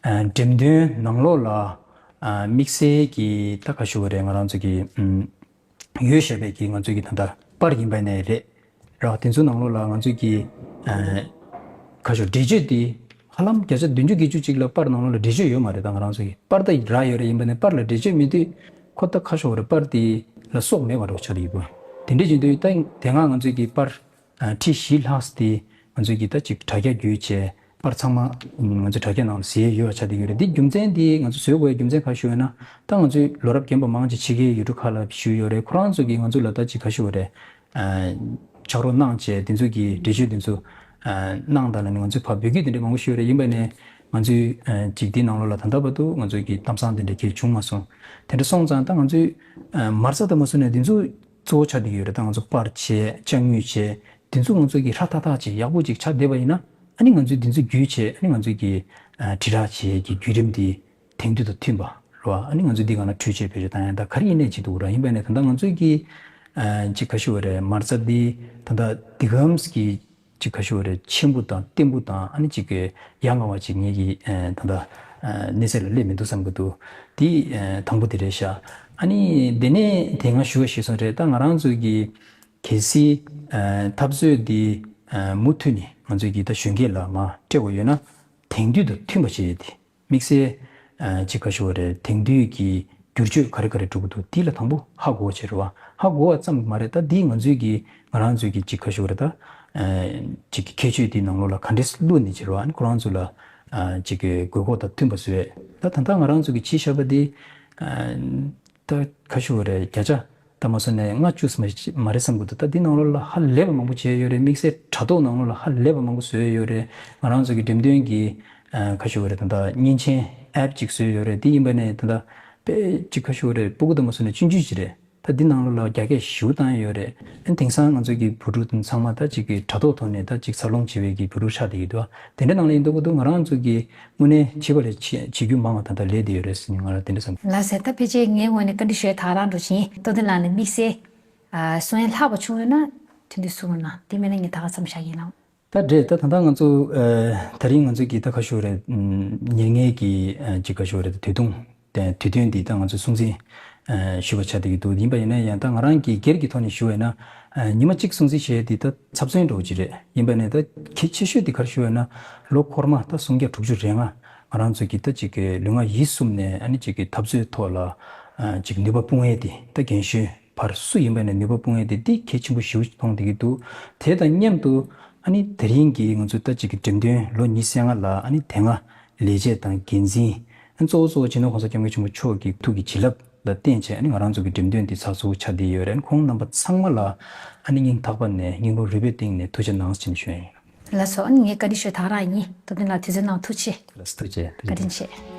འགྲེམས་སྟོན་ནང་ལོགས་ལ་དམིགས་བསལ་གྱི་ད་ག་ཞུ་བ་རེད། ང་རང་ཚོ་གི་ཡོད་བཞག་པའི་གི་ང་ཚོ་གི་ད་ལྟ་པར་ཡིན་པ་ནའི་རེད་རོགས། དེ་ཚོ་ནང་ལོགས་ལ་ང་ཚོ་གི་ག་ཞུ་འགྲེལ་བརྗོད་དེ་ཧ་ལམ་བརྒྱ་ཆ་བདུན་ཅུ་བརྒྱད་ཅུ་ཅིག་ལ་པར་ནང་ལོགས་ལ་འགྲེལ་བརྗོད་ཡོད་མ་རེད། ད་ང་རང་ཚོ་གི་པར་ད་རག་ཡོད་རེད། ཡིན་པ་ནའི་པར་ལ་འགྲེལ་བརྗོད་མེད་དུས་ཁོ་ད་ག་ཞུ་བ་རེད། པར་དེ་ལ་སྲོག་མེད་པ་འདྲ་བོ་ཆགས་བསྡད་ཡོད་པ། དེ་འདྲ་ཡིན་དུས་ད་དེ་སྔ་ང་ཚོ་གི་པར་ཁྲི་བཞི་ལྷག་དེ་ང་ཚོས་ཀྱིས་ད་ཅིག་དྲ་རྒྱ་བརྒྱུད་བྱས། པར་ཚང་མ་ང་ཚོས་དྲ་རྒྱ་ནང་ལ་གཟིགས་ཡས་ཡོད་པ་ཆགས་བསྡད་ཡོད་རེད། འདི་རྒྱུ་མཚན་འདི་ང་ཚོས་བཟོ་དགོས་ཡའི་རྒྱུ་མཚན་ག་ཞུ་ཡོད་ན། ད་ང་ཚོའི་ལོ་རབས་རྒན་པ་མང་ཆེ་ཕྱི་རྒྱལ་ཡུལ་གྲུ་ཁག་ལ་བཞུགས་ཡོད་རེད། ཁོ་རང་ཚོ་གིས་ང་ཚོ་ལ་ད་ཅིག་ག་ཞུ་བ་རེད། ཕྱག་རོགས་གནང་བྱས་དེ་ཚོ་གིས་འགྲེལ་བརྗོད་དེ་ཚོ་གནང་དང་ལབ་ནས་ང་ཚོས་ཕར་འབོད་སྐུལ་དེ་འདྲ་མང་པོ་ཞུས་ཡོད་རེད། ཡིན་པ་ནས་ང་ཚོའི་ཅིག་འདི་ནང་ལོགས་ལ་ད་ལྟ་བར་དུ་ང་ཚོས་ཀྱི་གཏམ་བཟང་དེ་འདྲ་གལ་བྱུང་མ་སོང་། དེ་འདྲ་སོང་ཙང་ད་ང་ཚོས་མ་རྩ་དང་མ་སོང་ནས་འདི་ཚོ་གཙོ་བོ་ཆགས་བསྡད་ཀྱི་ཡོད་རེད། ད་ང་ཚོ་པར་བྱས། དཔྱ་དངུལ་བྱས། དེ་ཚོ་ང་ཚོ་གི་ཧྲ་ཐག་ཐག་ཅིག་ཡག་པོ་ཅིག་ཆགས་བསྡད་པ་ཡིན་ན། ཨ་ནི་ང་ཚོས་དེ་ཚོ་བརྒྱུད་བྱས། ཨ་ནི་ང་ཚོས་ཀྱི་དྲིལ་བསྒྲགས་བྱེད་ཀྱི་བརྒྱུད་རིམ་འདི་དེང་དུས་དང་མཐུན་པ་རེད་བ། ཨ་ནི་ང་ཚོས་འདི་སྒང་ལ་འཕྲུལ་ཆས་བེད་སྤྱོད་བཏང་ཡ་ད་ག་རེ་ཡིན་ནའི་བྱེད་ཐུབ་ཀྱི་རེད། ཡིན་པ་ནས་ད་ལྟ་ང་ཚོས་ཀྱི་ཅིག་ག་ཞུ་བ་རེད། མ་རྩ་འདི་ད་ལྟ་འདི་གམ་གྱི་ཅིག་ག་ཞུ་བ་རེད། ཆེན་པོ་དང་བརྟན་པོ་དང་ཨ་ནི་ཅིག་གི་ཡ་ང་བ་ཅིག་ངེད་ཀྱི་ད་ལྟ་གནས་ཚད་ལ་སླེབས་མི་འདུག་བསམ་གྱི་འདུག་འདི་དང་པོ་དེ་རེད་ཤག་ཨ་ནི་དེ་ནས་དེ་སྔ་ཞུ་བ་ཞུས་སོང་རེད། ད་ང་རང་ཚོ་གི་གལ་སྲིད་འཐབ་རྩོད་འདི་མུ་མཐུད་ནས་ང་ཚོས་ཀྱི་ད་གཞོན་སྐྱེས་ལ་མར་སྤྲད་དགོས་ཡོད་ན། དེང་དུས་དང་མཐུན་པ་བྱེད་ཡས་དེ་དམིགས་བསལ་ཅིག་ག་ཞུ་བ་རེད། དེང་དུས་ཀྱི་བསྒྱུར་བཅོས་ག་རེ་ག་རེ་འགྲོ་གི་འདུག་འདི་ལ་དང་པོ་ཧ་གོ་བ་བྱེད་རེད་བ། ཧ་གོ་བ་ཙམ་མ་རེད། ད་འདི་ང་ཚོས་ཀྱི་ང་རང་ཚོས་ཀྱི་ཅིག་ག་ཞུ་བ་རེད། ད་ཅིག་གི་ཁྱད་ཆོས་འདི་ནང་ལོགས་ལ་ག་འདྲས་བླུགས་ནས་བྱེད་རེད་བ། ཁོ་རང་ཚོ་ལ་ཅིག་གི་དགོས་མཁོ་དང་མཐུན་པ་བཟོས། ད་ད་ལྟ་ང་རང་ཚོ་གི་བྱས་བཞག་པ་འདི་ད་ག་ཞུ་བ་རེད། བརྒྱ་ཆ་ད་མ་སོང་ནས་ལྔ་བཅུ་ཙམ་མ་རེད་བསམ་གྱི་འདུག་ད་འདི་ནང་ལོགས་ལ་ཧ་ལས་པ་མང་པོ་བྱས་ཡོད་རེད། དམིགས་བསལ་དྲ་ཐོག་ནང་ལོགས་ལ་ཧ་ལས་པ་མང་པོ་བཟོས་ཡོད་རེད། ང་རང་ཚོ་གི་འགྲེམས་སྟོན་གྱི་ཨ་ག་ཞུ་བ་རེད། ད་ལྟ་མཉེན་ཆས་ཨེབ་ཅིག་བཟོས་ཡོད་རེད། འདི་ཡིན་པ་ནས་ད་ལྟ་དཔེ་ཅིག་ག་ཞུ་བ་རེད། སྤུ་གུ་ད་མ་སོང་ནས་ཆུང་ཆུང་ཅིག་རེད། ད་འདི་ནང་ལོགས་ལ་རྒྱ་སྐད་ཞེ་པོ་བཏང་ཡོད་རེད། ཨ་དེང་སང་ང་ཚོ་གི་བུ་ཕྲུག་ཚང་མ་ད་ཅིག་གི་དྲ་ཐོག་ཐོག་ནས་ད་ཅིག་འཚར་ལོངས་བྱེད་པའི་གི་བུ་ཕྲུག་ཆགས་བསྡད་ཀྱི་འདུག་དེ་འདྲ་ནང་ལ་ཡིན་མདོག་གི་འདུག་ང་རང་ཚོ་གི་དངོས་གནས་བྱེད་པ་ལས་བྱེད་བྱེད་རྒྱུ་མང་བ་ད་ལྟ་ལས་བསྡད་ཡོད་རེད་ཟེར་ནས་ང་རང་དེ་འདྲ་བསམ། ལགས་སེ། ད་ཕལ་ཆེར་ངའི་ངོས་ནས་བཀའ་འདྲི་ཞུ་ཡ་དག་རང་འགྲོ་བཞིན། སྟོབས་ལྡན་ལགས་ནས་དམིགས་བསལ་གསུང་ཡ་ལྷག་པ་བྱུང་ཡོད་ན་ཐུགས་འདུན་གསུང་རོགས་གནང་། དེ་མིན་ན་ངས་ད་ག་མཚམས་བཞག་ཡིན་ལགས། ད་རེད། ད་ད་ལྟ་ང་ཚོ་ད་རིང་ང་ཚོ་གི་ད་ག་ཞུ་རེད། ཉེར་ལྔའི་གི་ཅིག་ག་ཞུ་རེད། དུས་ཐུང་དེ་དུས་སྟོན་འདི་ད་ང་ཚོ་སྲུང་བརྩི་ཞུ་བ་ཆགས་བསྡད་ཀྱི་འདུག་ཡིན་པ་ཡིན་ན་ཡང་ད་ང་རང་གི་སྒེར་གྱི་ཐོག་ནས་ཞུ་བ་ཡིན་ན། ཉི་མ་གཅིག་སྲུང་བརྩི་བྱས་འདི་ད་ཚབ་མཚོན་འདྲ་བོ་ཅིག་རེད། ཡིན་པ་ནས་ད་གལ་ཆེ་ཤོས་འདི་ག་རེ་ཞུ་བ་ཡིན་ན། ལོ་འཁོར་མ་ད་སུམ་བརྒྱ་དྲུག་ཅུ་རེ་ལྔ་ང་རང་ཚོ་གི་ད་ཅིག་གི་ལུས་ངག་ཡིད་གསུམ་ནས་ཨ་ནི་ཅིག་གི་འཐབ་རྩོད་ཐོག་ལ་ཅིག་ནུས་པ་སྤུངས་ཡས་དེ་ད་རྒན་གཞོན་བར་སུ་ཡིན་པ་ནས་ནུས་པ་སྤུངས་ཡས་དེ་འདི་གལ་ཆེན་པོ་ཞེ་པོ་མཐོང་བསྡད་ཀྱི་འདུག་དེ་དང་མཉམ་དུ་ཨ་ནི་དེ་རིང་གི་ང་ཚོ་ད་ཅིག་གི་འགྲེམས་སྟོན་ལོ་ཉི་ཤུ་རྩ་ལྔ་ལ་ཨ་ནི་དེ་སྔ་ ལས་བྱེད་དང་འགན་འཛིན། གཙོ་བོ་གཙོ་བོ་བྱས་ན་༸གོང་ས་༸སྐྱབས་མགོན་ཆེན་པོ་མཆོག་གི་ཐུགས་ཀྱི་བྱིན་རླབས་ལ་བརྟེན་བྱས་ཨ་ནི་ང་རང་ཚོ་གི་འགྲེམས་སྟོན་འདི་ཚགས་ཚུད་ཆགས་བསྡད་ཡོད་རེད། ཁོང་རྣམ་པ་ཚང་མ་ལ་ཨ་ནི་སྙིང་ཐག་པ་ནས་སྙིང་ཁོང་རུས་པའི་གཏིང་ནས་ཐུགས་རྗེ་གནང་ཟེར་ནས་ཞུ་ཡ་ཡིན། ལགས་སོ། ཨ་ནི་ངས་བཀའ་འདྲི་ཞུ་ཡ་ད་ག་རང་ཡིན། སྟོབས་ལྡན་ལགས་དུས་ཚོད་གནང་ཐུགས་རྗེ་ཆེ། ལགས་སོ་ཐུགས་རྗེ་ཆེ། བཀའ་དྲིན་ཆེ།